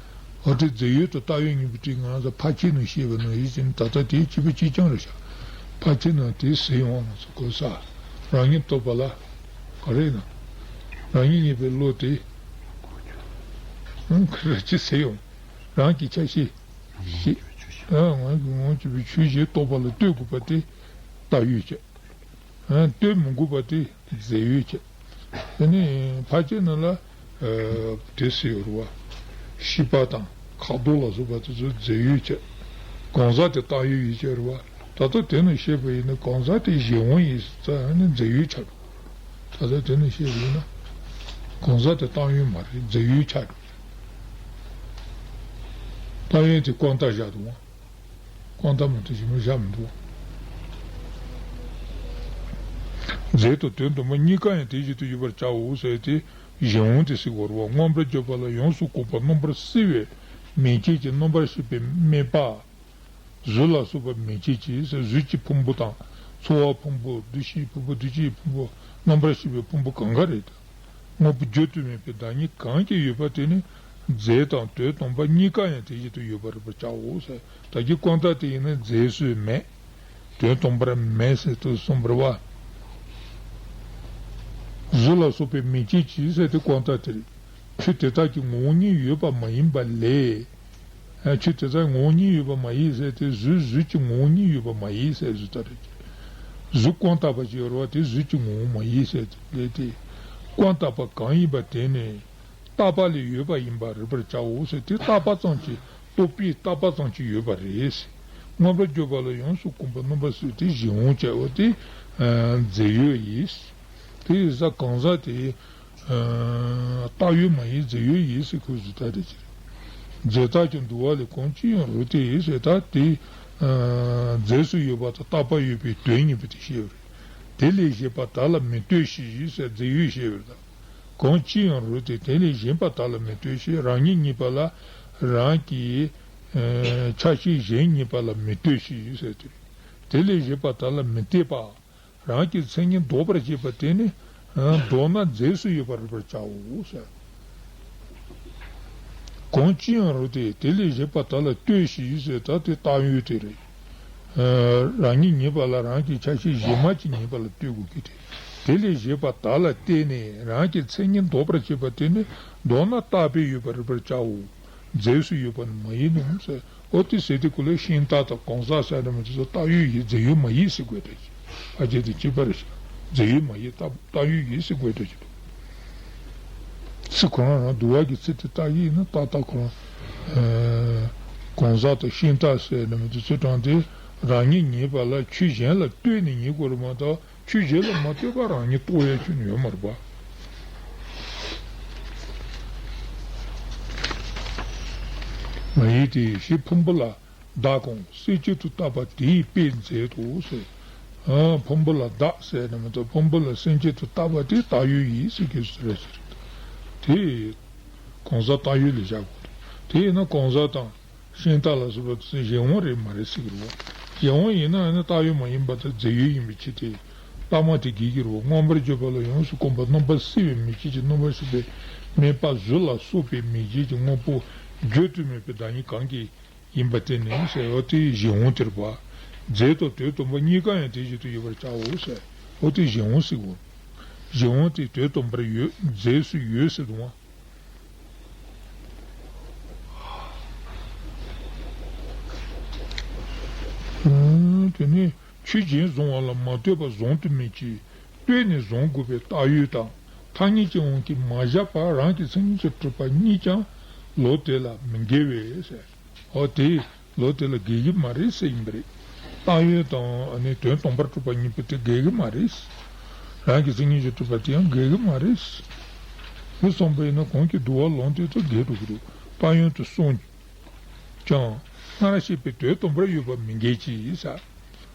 འོ་དེ་རྫས་ཡོད་དང་བཏགས་ཡོད་གཉིས་པོ་དེ་ང་ཚོ་ཕལ་ཆེར་ནང་བཤད་པ་ནང་བཞིན་ད་ལྟ་དེ་གཅིག་པ་གཅིག་རྐྱང་རེད་ཤག་ཕལ་ཆེར་ནང་དེ་ཟེར་ཡོང་ང་ཚོ་གོ་ས། རང་ཉིད་རྟོགས་པ་ལ་ག་རེ་ཡིན་ན། རང་ཉིད་གཉིས་པའི་བློ་དེ་ཨང་ག་རེ་ཅི་ཟེར་ཡོང་། རང་གི་ཆ་ཤས་ཤིག་ཨ་ངོས་ཀྱི་ངོ་བཅུ་པའི་ཆོས་གཞན་རྟོགས་པ་ལ་ལྟོས་དགོས་པ་དེ་བཏགས་ཡོད་བྱས། ཨ་ལྟོས་མི་དགོས་པ་དེ་རྫས་ཡོད་བྱས། དེ་ནི་ཕལ་ཆེར་ནང་ལ་ཨ་དེ་ཟེར་ཡོད་རེད་བ། ཤེས་པ་དང་ཁ་དོག་ལ་སོགས་པ་དེ་ཚོ་རྫས་ཡོད་བྱས། གང་ཟག་དེ་བཏགས་ཡོད་ཡིན་བྱས་རེད་བ། ད་ལྟ་དེ་ནི་བཤད་པ་ཡིན་ན་གང་ཟག་དེ་གཞན་དབང་ཡིན་ཙང་ནི་རྫས་ཡོད་ཆགས་འགྲོ། ད་ལྟ་དེ་ནི་བཤད་པ་ཡིན་ན་གང་ཟག་དེ་བཏགས་ཡོད་མ་རེད། རྫས་ཡོད་ཆགས་འགྲོ། བཏགས་ཡོད་དེ་ཀུན་བཏགས་བཞག་འདུག་བ། ཀུན་བཏགས་མ་གཏོགས་གཞན་པ་བཞག་མི་འདུག་རྫས་དང་དོན་དམ་པ་གཉིས་ཀ་ཡང་དེ་བཞིན་དུ་ཡོད་པར་བྱའོ་ཟེར་ཏེ་གཞན་དབང་དེ་གཟིགས་པར་བ། མངོན་པར་བརྗོད་པ་ལ་ཡོངས་སུ་གོམས་པ་རྣམ་པར་བསྲེ་བའི་མན་ཆད་ཀྱིས་རྣམ་པར་ཤེས་པའི་སྨྲས་པ། གཟུགས་ལ་སོགས་པ་མན་ཆད་ཀྱིས་ཟེར། གཟུགས་ཀྱི་ཕུང་པོ་དང་ཚོར་བ་ཕུང་པོ། འདུ་ཤེས་ཕུང་པོ། འདུ་བྱེད་ཕུང་པོ། རྣམ་པར་ཤེས་པའི་ཕུང་པོ་གང་ག་རེད། དངོས་པོ་བརྗོད་དུ་མེད་པའི་བདག་ཉིད་གང་གིས་ཡོད་པ་དེ་ནི་རྫས་དང་དོན་དམ་པ་གཉིས་ཀ་ཡང་དེ་བཞིན་དུ་ཡོད་པར་རིག་པར་བྱའོ་ཟེར། ད་གིན་ཀུན་བཏགས་དེ་ཡིན་ན་རྫས་སུ་མེད། དོན་དམ་པར་མེད་ཟེར་དུ་གསུངས་པ་རེད་བ། གཟུགས་ལ་སོགས་པའི་མན་ཆད་ཀྱིས་ཟེར་དེ་ཀུན་བཏགས་དེ་རེད། ཆོས་དེ་དག་གི་ངོ་བོ་ཉིད་ཡོད་པ་མ་ཡིན་པ་ལས། ཨ་ཆོས་དེ་དག་ངོ་བོ་ཉིད་ཡོད་པ་མ་ཡིན་ཟེར་ཏེ་གཟུགས་གཟུགས་ཀྱི་ངོ་བོ་ཉིད་ཡོད་པ་མ་ཡིན་ཟེར་གཟུགས་ལྟ་རེད། གཟུགས་ཀུན་བཏགས་པ་ཞིག་ཡོད་རེད་བ། དེ་གཟུགས་ཀྱི་ངོ་བོ་མ་ཡིན་ཟེར་ཏེ་ལས་དེ། ཀུན་བཏགས་པ་གང་ཡིན་པ་དེ་ནི་བཏགས་པ་ལས་ཡོད་པ་ཡིན་པར་རིག་པར་བྱའོ་ཟེར། དེ་བཏགས་པ་ཙམ་གྱིས་རྟོག་པས་བཏགས་པ་ཙམ་གྱིས་ཡོད་པ་རེད། མངོན་པར་བརྗོད་པ་ལ་ཡོངས་སུ་གོམས་པ་རྣམ་པར་བསྲེ་བ་དེ་གཞན་དབང་བྱ་བ་དེ་རྫས་ཡོད་ཡིན། དེ་ཡིན་ཙང་གང་ཟག་དེ་བཏགས་ཡོད་མ་ཡིན། རྫས་ཡོད་ཡིན་ཟེར་ཁོས་གཟུགས་ལྟ་རེད་ཟེར། རྫས་བཏགས་ཀྱང་འདུ་བ་ལས་གང་ཅི་ཡང་རུང་སྟེ་ཟེར། ད་དེ་རྫས་སུ་ཡོད་པ་དང་བཏགས་པ་ཡོད་པའི་དོན་ཡིན་པ་དེ་བཤད་པ་རེད། དེ་ལས་གཞན་པ་བདག་ལ་མི་ལྟོས་ཤིག་ཟེར། རྫས་ཡོད་བཤད་པ་རེད་ད། གང་ཅི་ཡང་རུང་སྟེ་དེ་ལས་གཞན་པ་བདག་ལ་མི་ལྟོས་ཤིག་རང་ཉིད་གཉིས་པ་ལ་རང་གི་ཆ་ཤས་གཞན་གཉིས་པ་ལ་མི་ལྟོས་ཤིག་ཟེར་ཏེ། དེ་ལས་གཞན་པ་བདག་ལ་མི་ལྟོས་པ། རང་གི་མཚན་ཉིད་ལྡོག་པར་བྱེད་པ་དེ་ནི་ལྡོག་ན་རྫས་སུ་ཡོད་པར་རིག་པར་བྱའོ་ཟེར། གང་ཅི་ཡང་རུང་སྟེ་དེ་ལས་གཞན་པ་བདག་ལ་ལྟོས་ཤིག་ཟེར། ད་དེ་བཏགས་ཡོད་དེ་རེད། རང་ཉིད་ངེས་པ་ལ་རང་གི་ཆ་ཤས་གཞན་མ་གཅིག་ངེས་པ་ལ་ལྟོས་དགོས་ཀྱི་རེད། དེ་ལས་གཞན་པ་བདག་ལ་བརྟེན་ནས་རང་གི་མཚན་ཉིད་ལྡོག་པར་བྱེད་པ་དེ་ནི་ལྡོག་ན་བཏགས་པས་ཡོད་པར་རིག་པར་བྱའོ། རྫས་སུ་ཡོད་པ་ནི་མ་ཡིན་ནོ་ཟེར། ཨོ་དེ་ཟེར་དེ་ཀུན་ལས་ཤིང་རྟ་དང་གང་ཟག་ཟེར་ནས་མི་དེ་ཚོ་བཏགས་ཡོད་ཡིན། རྫས་ཡོད་མ་ཡིན་ཟེར་དགོས་དོན་ཅི། ཕལ་ཆེར་དེ་གཅིག་པ་རེད་ཤག་རྫས་ཡོད་མ་ཡིན། བཏགས་བཏགས་ཡོད་ཡིན་ཟེར་དགོས་དོན་ཅི་འདུག་ཚིག་ཁོ་རང་རང་འདུལ་བ་གི་ཚིག་དེ་བཏགས་ཡོད་ཡིན་ན་ཏག་ཏག་ཁོ་རང་གང་ཟག་དང་ཤིང་རྟ་ཟེར་ནས་མི་དེ་ཚོ་དྲངས་ཏེ་རང་ཉིད་ངེས་པ་ལ་ཆོས་གཞན་ལ་ལྟོས་ནས་ངེས་དགོས་རེད་མ་གཏོགས། ཆོས་གཞན་ལ་མ་ལྟོས་པར་རང་ཉིད་རྟོགས་ཡ་ཁྱོན་ནས་ཡོད་མ་རེད་པ། མ་ཡིན་ཏེ་ཞེས་ཕུང་པོ་ལ་བདག་གང་སེམས་ཅན་དུ་བཏགས་པ་དེའི་དཔེས་མཛད་དོ་ཟེར། ཨ་ཕུང་པོ་ལ་བདག་ཟེར་ནས་མ་གཏོགས་ཕུང་པོ་ལ་སེམས་ཅན་དུ་བཏགས་པ་དེ་བཏགས་ཡོད་ཡིན་ཟེར་གྱི་རེད་ཟེར། དེ་གང་ཟག་བཏགས་ཡོད་ལ་བཞག་དགོས་རེད། དེ་ཡིན་ན་གང་ཟག་དང་། ཤིང་རྟ་ལ་སོགས་པ་དེ་ཚོ་གཞན་དབང་རེད་མ་རེད་ཟེར་གྱི་རེད་བ། གཞན་དབང་ཡིན་ན་ཨ་ནི་བཏགས་ཡོད་མ་ཡིན་པ་དང་རྫས་ཡོད་ཡིན་པའི་ཕྱིར་ཏེ། བཏགས་མ་དེ་འགལ་གྱི་རེད་བ། མངོན་པར་བརྗོད་པ་ལ་ཡོངས་སུ་གོམས་པ་རྣམ་པར་བསྲེ་བའི་མན་ཆད་ཀྱིས་རྣམ་པར་ཤེས་པའི་སྨྲས་པ་གཟུགས་ལ་སོགས་པའི་མན་ཆད་ཀྱི་དངོས་པོ་བརྗོད་དུ་མེད་པའི་བདག་ཉིད་གང་གིས་ཡིན་པ་དེ་ནི་ཟེར་བ་དེ་གཞན་དབང་དེ་རེད་བ། རྫས་དང་དོན་དམ་པ་གཉིས་ཀ་ཡང་དེ་བཞིན་དུ་ཡོད་པར་བྱའོ་ཟེར། འོ་དེ་གཞན་དབང་ཟེར་གོ། གཞན་དབང་དེ་དོན་དམ་པར་ཡོད། རྫས་སུ་ཡོད་ཟེར་འདུག་བ། དེ་ནི་ཆོས་གཞན་བཟུང་བ་ལ་མ་ལྟོས་པར་བཟུང་དུ་མེད་ཅིང་ལྟོས་ནས་བཟུང་དགོས་པའི་བཏགས་ཡོད་དང་ཐ་སྙད་ཀྱི་དབང་གིས་མ་བཞག་པ་རང་གི་མཚན་ཉིད་ཀྱིས་གྲུབ་པ་གཉིས་ཀྱང་ལོག་དེ་ལ་མི་འགལ་བས་ཟེར། འོ་དེ་ལོག་དེ་ལ་འགལ་གྱི་མ་རེད་ཟེར་ཡིན་པ་རེད། བཏགས་ཡོད་དང་ཨ་ནི་དོན་དམ་པར་གྲུབ་པ་གཉིས་པོ་དེ་འགལ་གྱི་མ་རེད། རང་གི་མཚན་ཉིད་ཀྱིས་གྲུབ་པ་དེ་ཡང་འགལ་གྱི་མ་རེད། དེ་གསུངས་པ་ཡིན་ན་གོང་གི་འདུལ་བ་ལུང་དེ་ཚོ་འགལ་འགྲོ་གི་འདུག་བཏགས་ཡོད་དུ་སོང་ཀྱང་སྔར་བཤད་པའི་དོན་དམ་པར་ཡོད་པ་མི་འགལ་གྱི་ཟེར།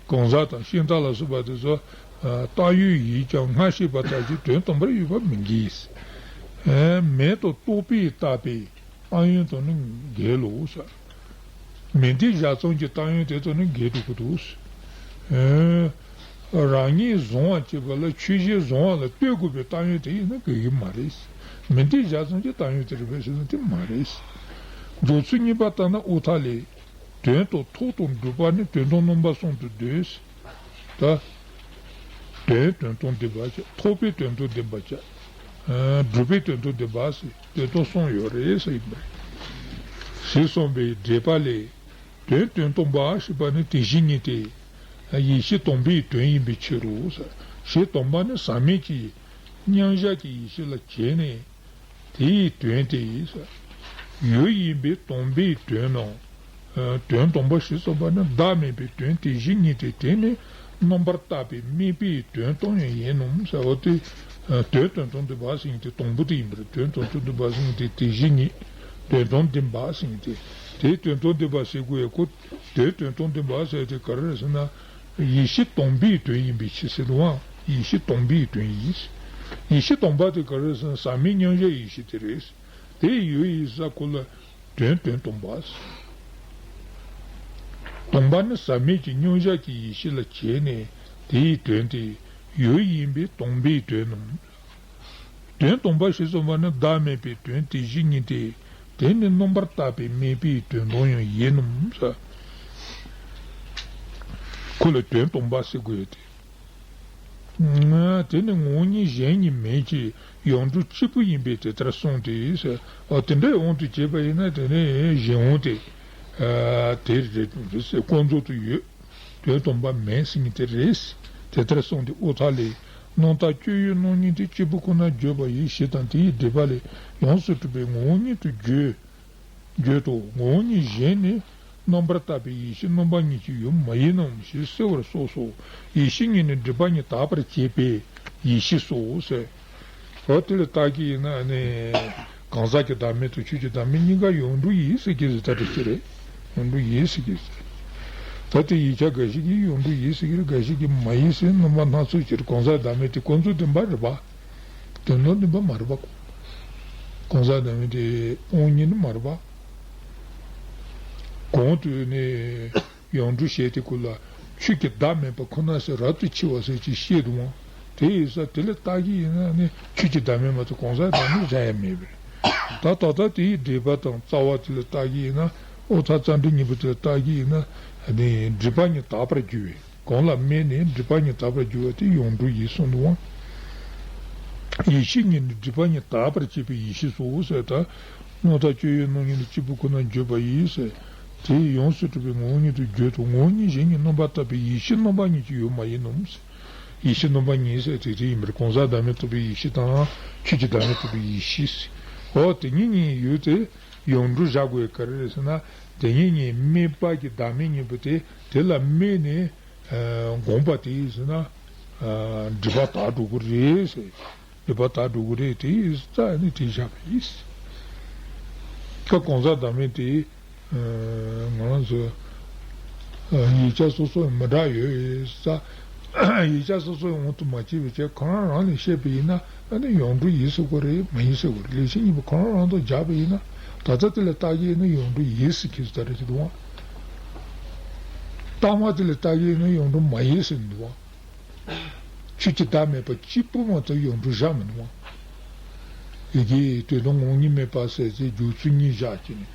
གང་ཟག་དང་ཤིང་རྟ་ལ་སོགས་པ་དེ་ཚོ་བཏགས་ཡོད་ཡིན་ཀྱང་སྔར་བཤད་པ་ལྟར་གྱི་དོན་དམ་པར་ཡོད་པ་མི་འགལ། མེད་དོ་རྟོག་པས་བཏགས་པའི་བཏགས་ཡོད་དང་ནི་འགལ་ལོ་ཟེར། མེད་དེ་བཞག་ཙམ་གྱི་བཏགས་ཡོད་དེ་དང་ནི་འགལ་འགྲོ་གི་འདུག་ཨེ། རང་ཉིད་བཟུང་བ་བྱེད་པ་ལ་ཆོས་གཞན་བཟུང་བ་ལ་ལྟོས་དགོས་པའི་བཏང་ཡོད་དེ་ཡིན་ན་དགོས་ཀྱི་མ་རེད། མིན་དེ་བཞག་ཙམ་གྱི་བཏང་ཡོད་དེ་རེད་པས་ཟེར་ན་དེ་མ་རེད། མཛོད་ཚིག་གཉིས་པ་ལྟར་ན་དབུ་མཐའ་ལས། དོན་དང་ཐོགས་དང་སྒྲུབ་པ་ནི་དོན་དམ་རྣམ་པ་གསུམ་དུ་འདོད། ད། དོན་དོན་དམ་བདེན་པ་བྱ། ཐོགས་པས་དོན་དམ་བདེན་པ་བྱ། ཨ། སྒྲུབ་པས་དོན་དམ་བདེན་པ་ཟེར་དོན་དམ་གསུམ་ཡོད་རེད་ཟེར་ཡིན་པ་རེད། ཞེས་གསུངས་པའི་འགྲེལ་པ་ལས། དོན་དོན་དམ་པ་ཞེས་པ་ནི་དེ་བཞིན་ཉིད་དེ། ཡེ་ཤེས་དམ་པའི་དོན་ཡིན་པའི་ཕྱིར་རོ། ཞེས་དམ་པ་ནི་ཟག་མེད་ཀྱི་མཉམ་གཞག་གི་ཡེ་ཤེས་ལ་བྱས་ནས། དེའི་དོན་དེ་ཡོད་ཡིན་པས་དམ་པའི་དོན་ནོ། དོན་དམ་པ་ཞེས་གསུངས་པ་ནི་བདག་མེད་པའི་དོན་དེ་བཞིན་ཉིད་དེ། དེ་ནི་རྣམ་པར་བརྟགས་པའི་དམིགས་པའི་དོན་དམ་ཡང་ཡིན་ནོ་ཟེར་བ་སྟེ། དོན་དོན་དམ་བདེན་པ་ཟེར་མཁན་དེ་དང་པོ་དེ་ཡིན་པ་རེད། དོན་དོན་དམ་བདེན་པ་ཟེར་མཁན་དེ་དེ་བཞིན་ཉིད། དོན་དམ་བདེན་པ་ཟེར་མཁན་དེ། དེ་དོན་དམ་བདེན་པ་ཟེར་དགོས་ཡ་ཁོ། དོན་དོན་དམ་བདེན་པ་ཟེར་དེ་ག་རེ་རེད་ཟེར་ན། ཡེ་ཤེས་དམ་པའི་དོན་ཡིན་པའི་ཕྱིར་ཟེར་དུས། ཡེ་ཤེས་དམ་པའི་དོན་ཡིན། ཡེ་ཤེས་དམ་པ་དེ་ག་རེ་ཟེར་ན་ཟག་མེད་མཉམ་གཞག་ཡེ་ཤེས་དེ་རེད། དེ་ཡོད་ཡིན་ས་ཁོ་ལ་དོན་དོན་དམ་པ་ཟེར། དམ་པ་ནི་ཟག་མེད་ཀྱི་མཉམ་གཞག་གི་ཡེ་ཤེས་ལ་བྱས་ནས་དེའི་དོན་དེ་ཡོད་ཡིན་པས་དམ་པའི་དོན་ནོ། དོན་དམ་པ་ཞེས་གསུངས་པ་ནི་བདག་མེད་པའི་དོན་དེ་བཞིན་ཉིད་དེ། དེ་ནི་རྣམ་པར་བརྟགས་པའི་དམིགས་པའི་དོན་དམ་ཡང་ཡིན་ནོ། ཁོ་ལ་དོན་དམ་པ་ཟེར་དགོས་ཏེ། དེ་ནི་ངོ་བོ་ཉིད་གཞན་ཉིད་མིན་གྱི་ཡོངས་གྲུབ་གཅིག་པུ་ཡིན་པས་དེ་ལྟར་གསུངས་ཏེ། འོ་དེ་འདྲའི་དབང་དུ་བྱས་པ་ཡིན་ན་དེ་ནི་གཞན་དབང་དེ། དེ་རེད་ཟེར་ཀུན་རྫོབ་ཏུ་ཡོད། དོན་དམ་པ་མེད་ཟེར་མཁན་དེ་རེད། དེ་ལྟར་གསུངས་ཏེ་དབུ་མཐའ་ལས། རྣམ་དག་སྤྱོད་ཡུལ་རྣམ་གཉིས་ཏེ། གཅིག་པུ་ཁོ་ནར་བརྗོད་པ་ཡིན་ཞེས་དང་དེའི་འགྲེལ་པ་ལས། ཡོངས་སུ་གྲུབ་པའི་ངོ་བོ་ཉིད་དུ་བརྗོད། བརྗོད་དོ། ངོ་བོ་ཉིད་གཞན་ནི་རྣམ་པར་བརྟགས་པའི་ཡེ་ཤེས་རྣམ་པ་གཉིས་ཀྱི་ཡུལ་མ་ཡིན་ནམ་ཞེས་གསལ་བར་གསུངས་སོ། ཡེ་ཤེས་ཉིད་ནི་སྒྲིབ་པ་ཉིད་དག་པར་བྱེད་པའི་ཡེ་ཤེས་སོ་ཟེར། འོ་དེ་ལ་བརྟག་གི་ཡིན་ན་ནི། གང་ཟག་གི་བདག་མེད་དང་ཆོས་ཀྱི་བདག་མེད་གཉིས་ཀ་ཡོངས་གྲུབ་ཡིན་ཟེར་གྱི་ཟེར་ད་དེ་ཅི་རེད། ཡོངས་གྲུབ་ཡིན་ཟེར་གྱི་ཟེར། ད་དེ་ཡིག་ཆ་འགའ་ཞིག་གིས་ཡོངས་གྲུབ་ཡིན་ཟེར་གྱི་རེད། འགའ་ཞིག་གིས་མ་ཡིན་ཟེར། རྣམ་པ་སྣ་ཚོགས་ཀྱི་རེད། གང་ཟག་བདག་མེད་དེ་ཀུན་རྫོབ་བདེན་པ་རེད་པ། དོན་དམ་བདེན་པ་མ་རེད་པ། གང་ཟག་བདག་མེད་དེ་དབང་གཉིས་ནི་མ་རེད་པ། གོང་དུ་ནི། ཡོངས་གྲུབ་བཤད་དེ་ཀུན་ལ་ཆོས་ཀྱི་བདག་མེད་པ་ཁོ་ན་ཟེར་རབ་ཏུ་ཕྱེ་བ་ཟེར་གྱི་བཤད་འདུག་ཨང་། དེ་ཡིན་ཙང་དེ་ལ་བརྟག་གི་ཡིན་ན་ནི་ཆོས་ཀྱི་བདག་མེད་མ་གཏོགས་གང་ཟག་བདག་མེད་བཞག་ཡ་མེད་པས། ད་ད་ལྟ་དེའི་འགྲེལ་པ་དང་རྩ་བ་དེ་ལ་བརྟག་གི་ཡིན་ན། དབུ་མཐའ་རྩ་འགྲེལ་གཉིས་པོ་དེ་ལ་བརྟག་གི་ཡིན་ན། ནི་སྒྲིབ་པ་ཉིད་དག་པར་འགྱུར་བས། གང་ལ་དམིགས་ནས་སྒྲིབ་པ་ཉིད་དག་པར་འགྱུར་བ་དེ་ཡོངས་གྲུབ་ཡིན་གསུངས་འདུག་ཨང་། ཡེ་ཤེས་ཉིད་ནི་སྒྲིབ་པ་ཉིད་དག་པར་བྱེད་པའི་ཡེ་ཤེས་སོ་ཟེར་ད། རྣམ་དག་སྤྱོད་ཡུལ་རྣམ་གཉིས་ནི་གཅིག་པུ་ཁོ་ནར་བརྗོད་པ་ཡིན་ཟེར། དེ་ཡིས་ཡོངས་སུ་གྲུབ་པའི་ངོ་བོ་ཉིད་དུ་བརྗོད་དོ། ངོ་བོ་ཉིད་གཞན་ཉིད་རྣམ་པར་བརྟགས་པའི་ཡེ་ཤེས་རྣམ་པ་གཉིས་ཀྱི་ཡུལ་མ་ཡིན་ནམ་ཟེར། ཡེ་ཤེས་རྣམ་པ་གཉིས་ཟེར་དེ་དེ་ཡིན་པར་གང་ཟག་བདག་མེད་རྟོགས་པའི་ཡེ་ཤེས་དང་ཆོས་ཀྱི་བདག་མེད་རྟོགས་པའི་ཡེ་ཤེས་ཟེར། འོ་དེ་གཉིས་གཉིས་ཡུལ་དེ་ཡོངས་གྲུབ་བཞག་དགོས་ག་རེ་རེད་ཟེར་ན། དེ་གཉིས་གཉིས་དམིགས་པ་གི་བདག་མེད་གཉིས་པོ་དེ་དེ་ལ་དམིགས་ནས། ཨ། དགོངས་པ་དེ་ཡིན་ཟེར་ན། ཨ། སྒྲིབ་པ་དག་འགྲོ་གི་རེད་ཟེར། སྒྲིབ་པ་དག་འགྲོ་གི་རེད། དེ་ཡིན་ཙང་ནི་དེ་བཞག་པ་ཡིན་ཟེར། ཀ་གང་ཟག་བདག་མེད་དེ། ཨ། ང་རང་ཚོ། ཨ། ཡིག་ཆ་སོ་སོ་མི་འདྲ་ཡོད་ཙང་། ཡིག་ཆ་སོ་སོའི་དབང་དུ་མ་བྱས་པའི་ཆ་ཁོ་རང་རང་ལ་བཤད་པ་ཡིན་ན། ཨ་ནི་ཡོངས་གྲུབ་ཡིན་ཟེར་དགོས་རེད། མ་ཡིན་ཟེར་དགོས་རེད། ལེགས་བཤད་སྙིང་པོ་ཁོ་རང་རང་དང་སྦྱར་བ་ཡིན་ན། ད་ལྟ་དེ་ལ་བརྟག་གི་ཡིན་ན་ཡོངས་གྲུབ་ཡིན་ཟེར་གྱི་ཟེར་རེད་ཀྱི་འདུག་བ། ལྟག་མ་དེ་ལ་བརྟག་གི་ཡིན་ན་ཡོངས་གྲུབ་མ་ཡིན་ཟེར་འདུག་བ། ཆོས་ཀྱི་བདག་མེད་པ་གཅིག་པུ་མ་གཏོགས་ཡོངས་གྲུབ་བཞག་མི་འདུག་བ། ཡི་གེ་དོན་དམ་ངོ་བོ་ཉིད་མེད་པ་ཟེར་ཚེ་སྦྱོར་ཚུལ་གཉིས་བཞག་གི་ནས།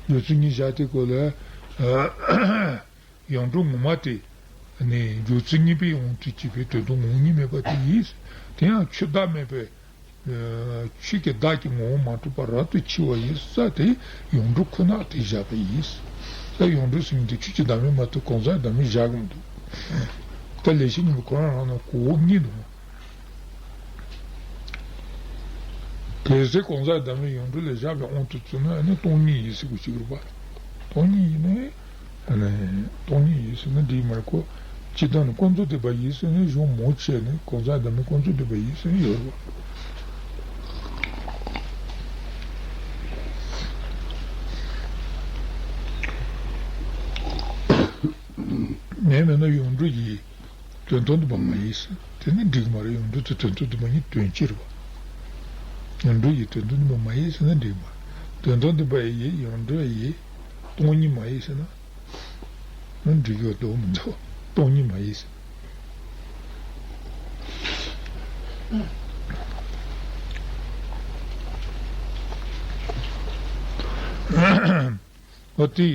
སྦྱོར་ཚུལ་གཉིས་བཞག་དེ་སྐོར་ལ། ཡོངས་གྲུབ་ངོ་མ་དེ། ནས་སྦྱོར་ཚུལ་གཉིས་པའི་དབང་དུ་བྱས་པའི་དོན་དམ་ངོ་བོ་ཉིད་མེད་པ་དེ་ཡིན། དེ་ཡང་ཆོས་བདག་མེད་པའི། ཆོས་ཀྱི་བདག་གི་ངོ་བོ་མ་གྲུབ་པ་རབ་ཏུ་ཕྱེ་བ་ཡིན་ས་དེ་ཡོངས་གྲུབ་ཁོ་ན་དེ་བཞག་པ་ཡིན། ས་ཡོངས་གྲུབ་ཟེར་མཁན་དེ་ཆོས་ཀྱི་བདག་མེད་མ་གཏོགས་གང་ཟག་བདག་མེད་བཞག་གི་མི་འདུག་ད་ལེགས་བཤད་སྙིང་པོ་ཁོ་རང་རང་ན་གོ་བོ་གཉིས་འདུག་གལ་སྲིད་གང་ཟག་བདག་མེད་ཡོངས་གྲུབ་ལ་བཞག་པའི་དབང་དུ་བཙུགས་ན་ཨ་ནི་སྟོང་ཉིད་ཡིན་ཟེར་དགོས་ཀྱི་རེད་པ། སྟོང་ཉིད་ཡིན་ནའི་ཨ་ནི་སྟོང་ཉིད་ཡིན་ཟེར་ན་འགྲིག་མ་རེད་ཁོ། སྤྱིར་བཏང་ནི་ཀུན་རྫོབ་བདེན་པ་ཡིན་ཟེར་ནས་གཞུང་མང་ཆེ་ནས་གང་ཟག་བདག་མེད་ཀུན་རྫོབ་བདེན་པ་ཡིན་ཟེར་ནས་ཡོད་རེད་པ། མེད་མེད་ན་ཡོངས་གྲུབ་ཡིན། དོན་དམ་བདེན་པ་མ་ཡིན་ཟེར། དེ་ནི་འགྲིག་མ་རེད། ཡོངས་གྲུབ་དེ་དོན་དམ་བདེན་པ་ཡིན་དོན་གཅིག་རེད་པ། ཡོངས་གྲུབ་ཡིན་དོན་དམ་བདེན་པ་མ་ཡིན་ཟེར་ན་འགྲིག་མ་རེད། དོན་དམ་བདེན་པ་ཡིན་ཡོངས་གྲུབ་ཡིན་སྟོང་ཉིད་མ་ཡིན་ཟེར་ན། ནི་འགྲིག་ཡོད་དོ་མི་འདུག་སྟོང་ཉིད་མ་ཡིན་ཟེར། ཨ་དེ་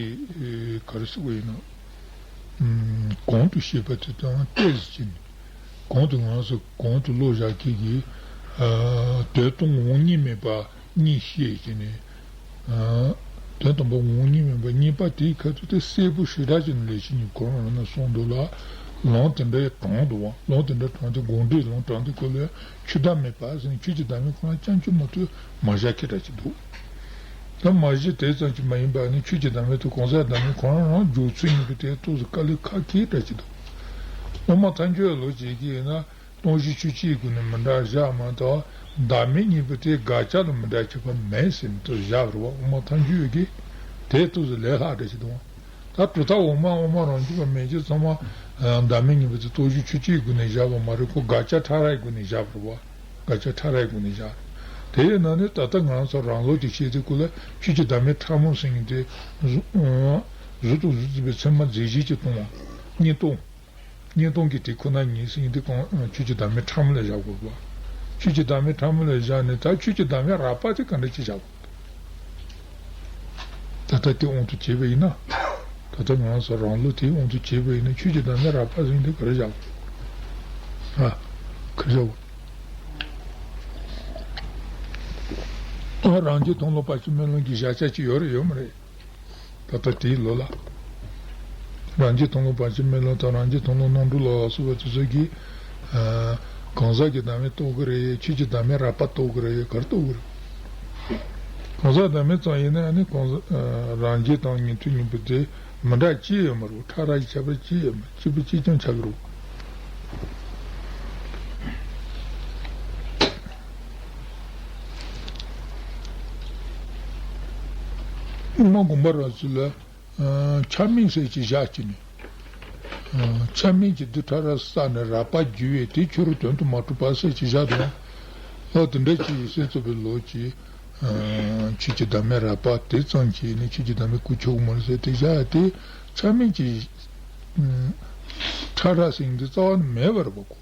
ག་རེ་ཟེར་དགོས་ཡིན་ན། གོང་དུ་བཤད་པ་དེ་དང་ཏོག་ཙམ་ཅིག་ནི། གོང་དུ་ང་ཚོ་གོང་དུ་བློ་བཞག་མཁན་གྱི་དོན་དམ་དབང་གཉིས་མེད་པ་གཉིས་བཤད་ཀྱི་ནི། དོན་དམ་པ་དབང་གཉིས་མེད་པ་གཉིས་པ་དེའི་ཁ་ཐུག་དེ་གསལ་པོ་ཞེ་དྲག་ཅིག་ནི་ལས་ཤིག་ཉིད་ཁོ་རང་རང་ན་གསུངས་འདུག་ལ། ལམ་དེ་འདྲ་དྲངས་འདུག་བ། ལམ་དེ་འདྲ་དྲངས་ཏེ་དགོངས་འགྲེལ་ལམ་དྲངས་ཏེ་ཁོ་ལ་ཆོས་བདག་མེད་པ་ཟེར་ནས་ཆོས་ཀྱི་བདག་མེད་ཁོ་རང་རྐྱང་རྐྱང་མ་གཏོགས་མ་བཞག་མཁན་འདྲ་ཅིག་འདུག་ད་མ་གཞི་དེ་ཙམ་གྱིས་མ་ཡིན་པ་ནི་ཆོས་ཀྱི་བདག་མེད་དང་གང་ཟག་བདག་མེད་ཁོ་རང་རང་འཇོག་ཚུལ་ཡིན་པའི་དེ་ཏོག་ཙམ་དཀའ་ལས་ཁག་ཁག་འདྲ་ཅིག་འདུག་དབུ་མ་ཐལ་འགྱུར་ལོ་བྱེད་ཀྱི་ཡིན་ན། སྟོང་གཞི་ཆོས་ཅན་སྒོ་ནས་མི་འདྲ་བཞག་མ་གཏོགས། བདག་མེད་གཉིས་པོ་དེ་དགག་བྱ་ལ་མི་འདྲ་ཁྱད་པར་མེད་ཟེར་ནས་ཏོག་ཙམ་བཞག་རེད་བ། དབུ་མ་ཐལ་འགྱུར་ཡོད་ཀྱི་དེ་ཏོག་ཙམ་ལས་སླ་འདྲ་ཞིག་འདུག་ད་གྲུབ་མཐའ་འོག་མ་དབུ་མ་རང་རྒྱུད་པ་མན་ཆད་ཚང་མ་བདག་མེད་གཉིས་པོ་དེ་སྟོང་གཞི་ཆོས་ཅན་སྒོ་ནས་བཞག་པ་མ་རེད། ཁོ་དགག་བྱ་ཕྲ་རགས་སྒོ་ནས་བཞག་པ་རེད་བ། དགག་བྱ་ཕྲ་རགས་སྒོ་ནས་བཞག་དེ་ཡིན་ན་ནི་ད་ལྟ་ང་རང་ཚོ་རང་ལུགས་ཀྱི་བཤད་དུས་སྐོར་ལ་ཆོས་ཀྱི་བདག་མེད་ཕྲ་མོ་ཟེར་མཁན་དེ་གཟུགས་དང་གཟུགས་མཚན་མ་རྫས་གཞན་གྱིས་སྟོང་བ། གཉིས་སྟོང་། གཉིས་སྟོང་གི་དེ་ཁོ་ན་ཉིད་ཟེར་མཁན་དེ་གང་ཆོས་ཀྱི་བདག་མེད་ཕྲ་མོ་ལ་བཞག་དགོས་པ། ཆོས་ཀྱི་བདག་མེད་ཕྲ་མོ་ལ་བཞག་ནས་ད་ཆོས་ཀྱི་བདག་མེད་རགས་པ་དེ་ག་འདྲ་ཅིག་བཞག་དགོས། ད་ལྟ་དེ་དབང་དུ་བྱས་པ་ཡིན་ན། ད་ལྟ་ང་རང་ཚོ་རང་ལུགས་དེའི་དབང་དུ་བྱས་པ་ཡིན་ན་ཆོས་ཀྱི་བདག་མེད་རགས་པ་ཟེར་མཁན་དེ་ག་རེ་བཞག་དགོས། ཨ། ག་རེ་བཞག་དགོས། ཨ། རང་རྒྱུད་མཐོང་ལམ་བར་ཆད་མེད་ལམ་གྱི་བཞག་བྱ་ཅིག་ཡོད་རེད་ཡོད་མ་རེད། ད་ལྟ་དེའི་ལོ་ལ། རང་རྒྱུད་མཐོང་ལམ་བར་ཆད་མེད་ལམ་དང་རང་རྒྱུད་མཐོང་ལམ་རྣམ་གྲོལ་ལམ་ལ་སོགས་པ་དེ་ཚོ་གིས། ཨ། གང་ཟག་གི་བདག་མེད་རྟོགས་ཀྱི་རེད། ཆོས་ཀྱི་བདག་མེད་རགས་པ་རྟོགས་ཀྱི་རེད། ག་རེ་རྟོགས་ཀྱི་རེད། གང་ཟག་བདག་མེད་ཙམ་ཡིན་ན་ནི་གང་ཟག་ཨ། རང་རྒྱུད་དང་ཉན་ཐོས་གཉིས་པོ་དེ་མི་འདྲ་ཅི་ཡོད་མ་རེད། ཕྲ་རགས་ཀྱི་ཁྱད་པར་ཅི་ཡོད་མ་རེད། གཅིག་པ་གཅིག་རྐྱང་ཆགས་ཀྱི་རེད། དབུ་མ་དགོངས་པ་རབ་གསལ་ལ། ཨ། ཆ་མེད་ཟེར་གྱི་བཞག་གི་ནི། ཨ། ཆ་མེད་ཀྱི་རྡུལ་ཕྲ་རབ་བསགས་ནས་རགས་པ་རྒྱུ་བས་དེ་ཕྱི་རོལ་དོན་དུ་མ་གྲུབ་པ་ཟེར་གྱི་བཞག་དང་། ཨོ་དེ་འདྲ་ཅིག་སེམས་ཚོགས་པའི་ལོ་ཀྱི། ཨ། ཆོས་ཀྱི་བདག་མེད་རགས་པ་དེ་ཙམ་གྱིས་ནི་ཆོས་ཀྱི་བདག་མེད་ཀུན་ཆོག་གི་མ་རེད་ཟེར་དེ་བཞག་དེ་ཆ་མེད་ཀྱི། ཨ། ཕྲ་རགས་ཟེར་མཁན་དེ་རྩ་བ་ནས་མེད་པ་རེད་པ་ཁོ།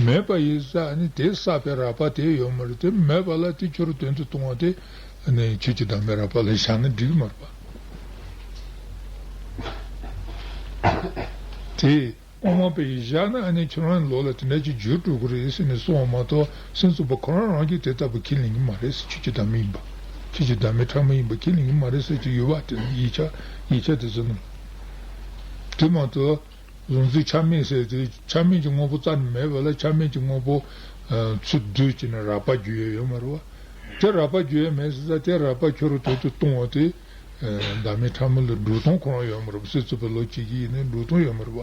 མེད་པ་ཡིན་ཙང་ནི་དེ་བསགས་པའི་རགས་པ་དེ་ཡོད་མ་རེད། དེ་མེད་པ་ལ་དེ་ཕྱི་རོལ་དོན་དུ་གཏོང་བ་དེ་ནི་ཆོས་ཀྱི་བདག་མེད་རགས་པ་ལ་བཞག་ན་འགྲིག་གི་མ་རེད་པ། དེ་དབུ་མ་པས་བཞག་ན་ཨ་ནི་ཁྱོད་རང་ལོ་ལ་དེ་འདྲ་ཅིག་འགྱུར་འགྲོ་གི་རེད་ཟེར་ནས་གསུངས་པ་མ་གཏོགས། སེམས་ཚོགས་པ་ཁོ་རང་རང་གིས་དེ་ལྟ་བུ་ཁས་ལེན་གྱི་མ་རེད་ཟེར། ཆོས་ཀྱི་བདག་མེད་ཡིན་པ། ཆོས་ཀྱི་བདག་མེད་ཕྲ་མོ་ཡིན་པ་ཁས་ལེན་གྱི་མ་རེད་ཟེར་གྱི་ཡོད་པ་དེ་ནི་ཡིག་ཆ་ཡིག་ཆ་དེ་ཚོ་ནང་། དེ་མ་གཏོགས། གཟུང་འཛིན་ཆ་མེད་ཟེར་དེ་ཆ་མེད་ཀྱི་དངོས་པོ་རྩ་ནས་མེད་པ་ལ་ཆ་མེད་ཀྱི་དངོས་པོ་ཚུར་བསྡུས་བྱས་ནས་རགས་པ་རྒྱུ་ཡས་ཡོད་མ་རེད་བ། དེ་རགས་པ་རྒྱུ་ཡས་མེད་ཟེར་ཙང་དེ་རགས་པ་ཕྱི་རོལ་དོན་དུ་གཏོང་བ་དེ་བདག་མེད་ཕྲ་མོ་ལ་འགྲོ་སྟངས་ཁོ་རང་ཡོད་མ་རེད་བ། སེམས་ཚོགས་པའི་ལོ་གཅིག་གི་ཡིན་ནའི་འགྲོ་སྟངས་ཡོད་མ་རེད་བ།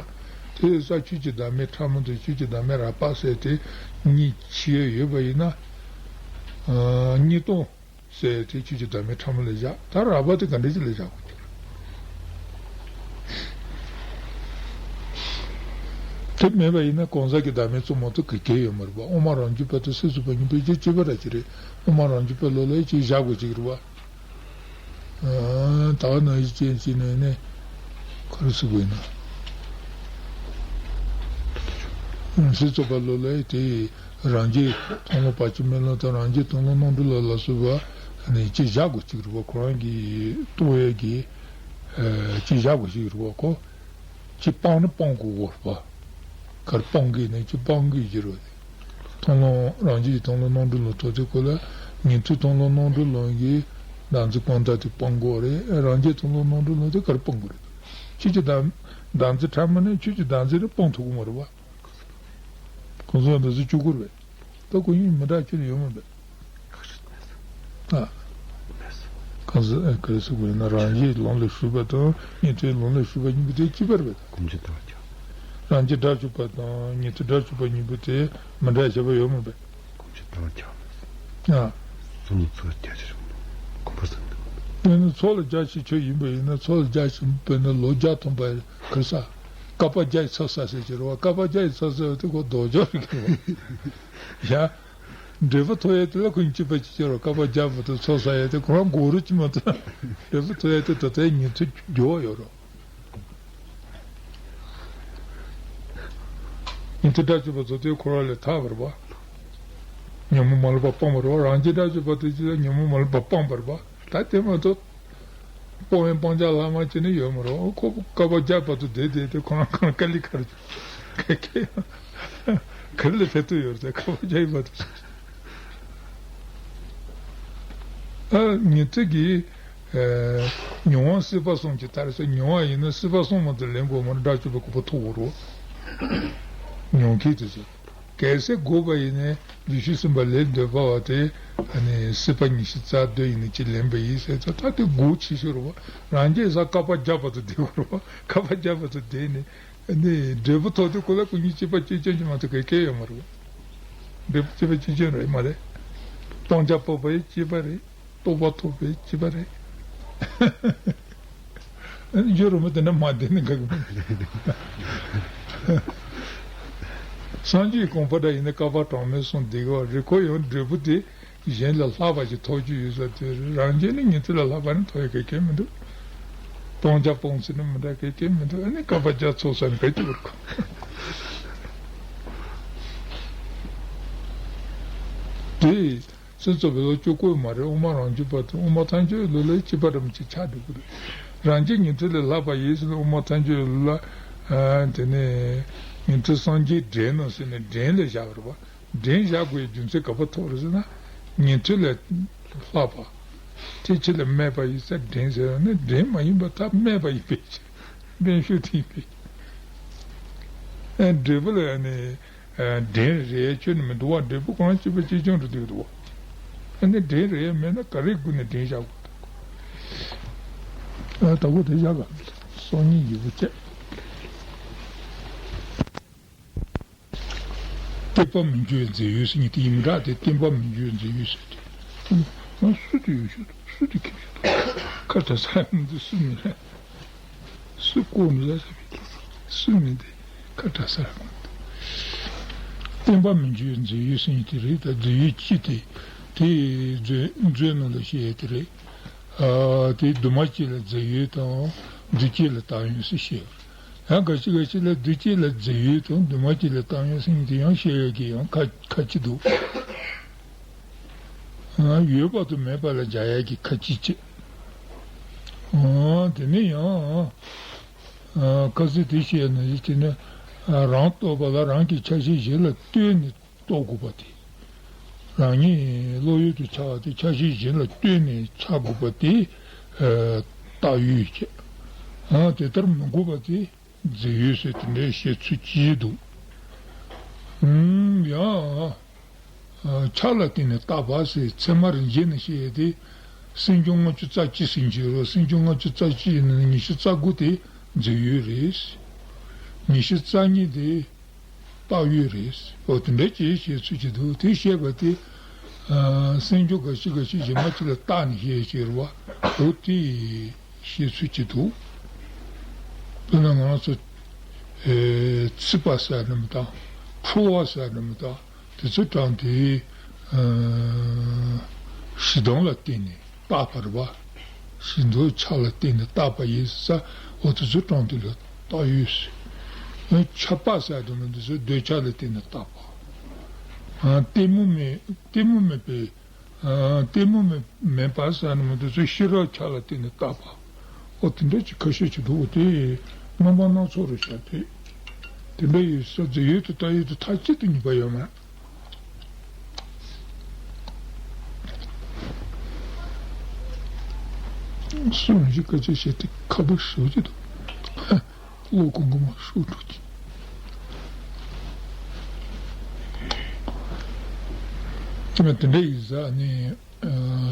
དེ་ཡིན་ཙང་ཆོས་ཀྱི་བདག་མེད་ཕྲ་མོ་དང་ཆོས་ཀྱི་བདག་མེད་རགས་པ་ཟེར་དེ་གཉིས་ཕྱེ་ཡོད་པ་ཡིན་ན། གཉིས་སྟོང་། ཟེར་དེ་ཆོས་ཀྱི་བདག་མེད་ཕྲ་མོ་ལ་བཞག་ད་རགས་པ་དེ་ག་འདྲ་ཅིག་ལ་བཞག་དགོས་ཀྱི་རེད། དེ་མེད་པ་ཡིན་ན་གང་ཟག་གི་བདག་མེད་རྩོམ་མ་གཏོགས་ག་གེ་ཡོད་མ་རེད་པ། དབུ་མ་རང་རྒྱུད་པ་དང་སེམས་ཚོགས་པ་གཉིས་པོ་གཅིག་གཅིག་པ་ར་ཅིག་རེད། དབུ་མ་རང་རྒྱུད་པའི་ལོ་ལ་ཡི་གཅིག་བཞག་དགོས་ཀྱི་རེད་པ། ད་ག་ནང་བཞིན་ཅན་ཅིག་ནས་ནས་ག་རེ་ཟེར་དགོས་ན། སེམས་ཚོགས་པའི་ལོ་ལ་ཡི་དེ། རང་རྒྱུད་མཐོང་ལམ་བར་ཆད་མེད་ལམ་དང་རང་རྒྱུད་མཐོང་ལམ་རྣམ་གྲོལ་ལམ་ལ་སོགས་པ་ནི་གཅིག་བཞག་དགོས་གཅིག་རེད་པ། ཁོ་རང་གིས་རྟོགས་ཡས་ཀྱི་གཅིག་བཞག་དགོས་གཅིག་རེད་པ། ཁོ་གཅིག་སྤང་ནི་སྤང་དགོས་པ། ག་རེ་སྤང་གི་ནི་གཅིག་སྤང་གི་ཡོད་རེད་པ། མཐོང་ལམ་རང་རྒྱུད་ཀྱི་མཐོང་ལམ་རྣམ་གྲོལ་ལམ་ཐོབ་དུས་ཁོ་ལ་ཉན་ཐོས་མཐོང་ལམ་རྣམ་གྲོལ་ལམ་གྱི་བདག་འཛིན་སྤང་ཐབས་དེ་སྤང་དགོས་རེད། རང་རྒྱུད་མཐོང་ལམ་རྣམ་གྲོལ་ལམ་དེ་ག་རེ་སྤང་དགོས་རེད། ཆོས་ཀྱི་བདག་བདག་འཛིན་ཕྲ་མོ་ནི་ཆོས་ཀྱི་བདག་འཛིན་ནི་སྤང་ཐུབ་ཀྱི་མ་རེད་པ། གང་ཟག་འདི་ཚོ་བཅུ་དགུ་རེད། ད་ཁོ་གཉིས་མི་འདྲ་ཁྱོན་ནས་ཡོད་མ་རེད། ཨ། གང་ཟག་ཨ་ག་རེ་ཟེར་དགོས་ན་རང་རྒྱུད་ལམ་ལ་ཞུགས་པ་དང་ཉན་ཐོས་ལམ་ལ་ཞུགས་པ་གཉིས་པོ་དེ་གཅིག་པ་རེད་པ། གོམས་ཆོད་དང་ཁྱབ། རང་རྒྱུད་དགྲར་ཞུགས་པ་དང་ཉན་ཐོས་དགྲར་ཞུགས་པ་གཉིས་པོ་དེ་མི་འདྲ་ཁྱད་པར་ཡོད་མ་རེད་པ། གོམས་ཆོད་དང་ཁྱབ། ཨ། ཚོགས་ནི་ཚོགས་རྒྱ་ཆེར་གོམས་པ་ཟིན། དེ་ནི་ཚོགས་ལ་རྒྱ་ཆེ་ཆོས་ཡིན་པ་ཡིན་ན་ཚོགས་ལ་རྒྱ་ཆེ་བོད་ནི་ལོ་བརྒྱ་ཐམ་པ་ག་རེ་ཟ། བསྐལ་པ་བརྒྱ་ཡི་ཚོགས་བསགས་ཟེར་གྱི་རེད་པ། བསྐལ་པ་བརྒྱ་ཡི་ཚོགས་བསགས་དེ་ཁོ་ལྡོག་ཕྱོགས་རེད་པ། ཡ། འབྲས་བུ་ཐོབ་ཡས་དེ་ལ་ཁོ་གཉིས་གཅིག་པ་གཅིག་རྐྱང་རེད་པ། བསྐལ་པ་བརྒྱ་བར་དུ་ཚོགས་བསགས་ཡས་དེ་ཁོ་རང་འགོག་རོགས་གཅིག་མ་གཏོགས་འབྲས་བུ་ཐོབ་ཡས་དེ་ད་ལྟའི་ཉན་ཐོས་འགྱུར་བ་ཡོད་རེད། ཉན་ཐོས་དགྲ་བཅོམ་པ་ཚོ་དེ་འཁོར་བ་ལས་ཐར་བ་རེད་པ། ཉོན་མོངས་མ་ལུས་པ་སྤངས་པ་རེད་པ། རང་རྒྱལ་དགྲ་བཅོམ་པ་དེ་ཅི་ལ་ཉོན་མོངས་མ་ལུས་པ་སྤངས་པ་རེད་པ། ད་དེ་མ་གཏོགས། སྤོང་བའི་སྤང་བྱ་ལྷག་མ་ཅི་ནས་ཡོད་མ་རེད། ཁོ་བོ་བསྐལ་པ་བརྒྱ་བར་དུ་བསྡད་བསྡད་དེ་ཁོ་རང་ཁོ་རང་དཀའ་ལས་ཁག་རེད། ག་གེ་ག་རེ་ལ་ཕན་ཐོགས་ཡོད་རེད། བསྐལ་པ་བརྒྱ་ཡི་བར་དུ། ཨ་ཉན་ཐོས་ཀྱི་ཨ་མྱོང་བ་སྲིད་པ་གསུམ་གྱི་མཐར་སོན། མྱོང་བ་ཡིན་ན་སྲིད་པ་གསུམ་མ་གཏོགས་ལེན་དགོས་མ་རེད། དགྲ་བཅོམ་པའི་གོ་འཕང་ཐོབ་དགོས་རེད། མྱོང་མཁན་དེ་ཚོ། གལ་སྲིད་དགོས་པ་ཡིན་ན་རྒྱུད་ཤེས་གསུམ་པ་ལས་འདོད་པ་བ་དེ་ཨ་ནི་སྲིད་པ་ཉི་ཤུ་རྩ་བདུན་ཡིན་ན་ཅི་ལེན་པ་ཡིན་ཟེར་ཚོ། ད་དེ་དགོས་ཆེ་ཤོས་རེད་པ། རང་རྒྱལ་ས་བསྐལ་པ་བརྒྱ་བར་དུ་བསྡད་དགོས་རེད་པ། བསྐལ་པ་བརྒྱ་བར་དུ་བསྡད་ནས་ཨ་ནི་འབྲས་བུ་ཐོབ་དུས་ཁོ་ལ་སྐུ་གཉིས་གཅིག་པ་གཅིག་རྐྱང་གཅིག་མ་གཏོགས་ག་གེ་ཡོད་མ་རེད་པ། འབྲས་བུ་གཅིག་པ་གཅིག་རྐྱང་རེད་མ་རེད། སྤང་བྱ་སྤོབས་པ་ཡང་གཅིག་པ་རེད། རྟོགས་པ་ཐོབ་པའི་སྤྱི་པ་རེད། ཡོད་རུང་མི་དེ་འདྲ་མ་བསྡད་ནས་ག་གི་མི། སངས་རྒྱས་གོ་འཕང་འདྲ་ཡིན་ན་བསྐལ་པ་གྲངས་མེད་གསུམ་བསྡད་ཀྱི་རེད། ཁོ་ཡང་འབྲས་བུ་དེ་གཞན་ལས་ལྷག་པ་ཞིག་ཐོབ་རྒྱུ་ཡོད་ས་དེ་རེད། རང་རྒྱལ་ནི་ཉན་ཐོས་ལས་ལྷག་པ་ནི་ཐོབ་ཡ་ག་གེ་མི་འདུག་སྤང་བྱ་སྤོང་ཚུལ་ནི་མི་འདྲ་ག་གེ་མི་འདུག་ཨ་ནི་བསྐལ་པ་བརྒྱ་འཚོ་ས་ནི་ག་གེ་བར་གོ་དེ། སེམས་ཙམ་པའི་ལོ་བཅུ་དགུ་མ་རེད། དབུ་མ་རང་རྒྱུད་པ་དང་དབུ་མ་ཐལ་འགྱུར་ལུགས་ལ་གཅིག་པ་འདྲ་མི་གཅིག་ཆགས་འགྲོ་གི་རེད། རང་རྒྱལ་ཉན་ཐོས་ལས་ལྷག་པ་ཡིན་ཟེར་ན་དབུ་མ་ཐལ་འགྱུར་ལུགས་ལ། དེ་ནས་ཉན་ཐོས་སངས་རྒྱས་འདྲེན་ནོ་ཟེར་ནས་འདྲེན་ལ་བཞག་པ་རེད་པ། འདྲེན་བཞག་དགོས་རྒྱུ་མཚན་ག་པར་ཐུག་རེད་ཟེར་ན། ཉན་ཐོས་ལས་ལྷག་པ། དེ་ཕྱིར་ལ་སྨད་པ་ཡིན་ས་འདྲེན་ཟེར་ན་འདྲེན་མ་ཡིན་པ་ད་སྨད་པ་ཡིན་པའི་ཕྱིར། སྨད་ཤོས་དེ་ཡིན་པའི་ཕྱིར། འབྲས་བུ་ལ་ནི། འདྲེན་རེད་ཁྱོན་ནས་མི་འདུག་པ། འབྲས་བུ་གང་གཅིག་པ་གཅིག་རྐྱང་རེད་འདུག་པ། ཨ་ནི་འདྲེན་རེད་མེད་ན་ག་རེ་སྒོ་ནས་འདྲེན་བཞག་དགོས་འདུག་ཨ་ད་གོ་དེ་བཞག་ག་སང་ཉིན་ཡི་གུ་བཅད། བསྟན་པ་མི་འགྱུར་བའི་མཛད་ཡུལ་ཟེར་མཁན་དེ་ཡིན་མི་འདྲ་དེ། བསྟན་པ་མི་འགྱུར་བའི་མཛད་ཡུལ་ཟེར་དེ། ང་སུ་དེ་ཡོད་ཤོད་དང་སུ་དེ་ཁྱེར་ཤོད་དང་ཁ་གྲག་ས་མི་འདུག་སུ་མི་རེད། སུ་བཀོད་མི་ལ་ཟེར་བའི་སུ་མི་འདི་ཁ་གྲག་ས་རེད། བསྟན་པ་མི་འགྱུར་མཛད་ཡུལ་ཟེར་མཁན་དེ་རེད། ད་མཛད་ཡུལ་གཅིག་དེ་དེ་མཛོད་མཛོད་ནང་ལ་བཤད་ཡས་དེ་རེད། ཨ་དེ་འདུས་མ་བྱས་ལ་མཛད་ཡུལ་དང་འདུས་བྱས་ལ་བཏགས་ཡུལ་ཟེར་བཤད་ཡོད། ཡང་འགའ་ཞིག་འགའ་ཞིག་ལ་འདུས་བྱས་ལ་མཛད་ཡུལ་དང་འདུས་མ་བྱས་ལ་བཏགས་ཡུལ་ཟེར་མཁན་དེ་ཡང་བཤད་ཡས་ཀྱི་ཡང་ཁ་ཁ་ཅིག་འདུག་ཡོད་པ་དང་མེད་པ་ལ་སྦྱར་ཡས་ཀྱི་ཁ་ཅིག་བྱས། དེ་ནས་ཡང་། ཨ་ཁ་ཟས་དེ་བཤད་ན་ཡིད་ཀྱི་ནི། ཨ་རང་རྟོགས་པ་ལ་རང་གི་ཆ་ཤས་གཞན་ལ་ལྟོས་ནས་རྟོགས་དགོས་པ་དེ། རང་ཉིད་བློ་ཡུལ་དུ་འཆར་བ་དེ་ཆ་ཤས་གཞན་ལ་ལྟོས་ནས་འཆར་དགོས་པ་དེ། ཨ་བཏགས་ཡུལ་བྱས། ཨ་དེ་ལྟར་མི་དགོས་པ་དེ་མཛད་ཡུལ་ཟེར་དེ་འདྲའི་བཤད་ཚུལ་གྱིས་འདུག་ཨུམ་ཡ། ཆ་ལ་བརྟེན་ནས་བཏགས་པ་ཟེར་ཚད་མ་རིན་ཆེན་ནས་བཤད་དེ། སེམས་བྱུང་ལྔ་བཅུ་རྩ་གཅིག་ཟིན་གྱི་རོ། སེམས་བྱུང་ལྔ་བཅུ་རྩ་གཅིག་ཡིན་ན་ཉི་ཤུ་རྩ་དགུ་དེ་མཛད་ཡུལ་རེད། ཉི་ཤུ་རྩ་གཉིས་དེ་བཏགས་ཡུལ་རེད། འོ་དེ་འདྲ་ཅིག་བཤད་ཚུལ་གྱི་འདུག་དེ་བཤད་པ་དེ། སེམས་བྱུང་འགའ་ཞིག་འགའ་ཞིག་གཞན་མ་ཅིག་ལ་བཏགས་ནས་བཤད་ཀྱི་རེད་བ། འོ་དེ་བཤད་ཚུལ་གྱི་འདུག་དཔེར་ན་ང་ཚོ་ཚིག་པ་ཟེར་ནི་མི་དང་། ཁྲོ་བ་ཟེར་ནི་མི་དང་། དེ་ཚོ་དྲངས་ཏེ། ཨ་ཞེ་སྡང་ལ་བརྟེན་ནས་བཏགས་པ་རེད་པ། ཞེ་སྡང་ཆགས་ལ་བརྟེན་ནས་བཏགས་པ་ཡིན་ས། འོ་དེ་ཚོ་དྲངས་ཏེ་ལ་བཏགས་ཡོད་ཟེར། ཨ་ཆགས་པ་ཟེར་དུས་ནི་དེ་ཚོ་འདོད་ཆགས་ལ་བརྟེན་ནས་བཏགས་པ། ཨ་གཏི་མུག་མེད་གཏི་མུག་མེད་པའི། ཨ་གཏི་མུག་མེད་མེད་པ་ཟེར་ནི་མི་འདུག་ཚོ་ཤེས་རབ་ཆགས་ལ་བརྟེན་ནས་བཏགས་པ། ཨོ་དེ་འདྲ་ཅིག་ཁ་ཤས་ཅིག་འདུག་དེ་རྣམ་པ་སྣ་ཚོགས་རེད་ཤག་དེ་དེ་འདྲ་ཡོད་ས། མཛད་ཡུལ་དང་བཏགས་ཡུལ་དེ་མཐའ་གཅིག་ཏུ་གཉིས་པ་ཡོད་མ་རེད། སུ་མི་ཞིག་སྐད་ཆ་བཤད་དེ་ཁ་བ་ཞེ་པོ་ཅིག་འདུག་བློ་ཁོང་གི་མ་ཤོར་འགྲོ་གི། དེ་འདྲ་ཡིན་ས་ནི།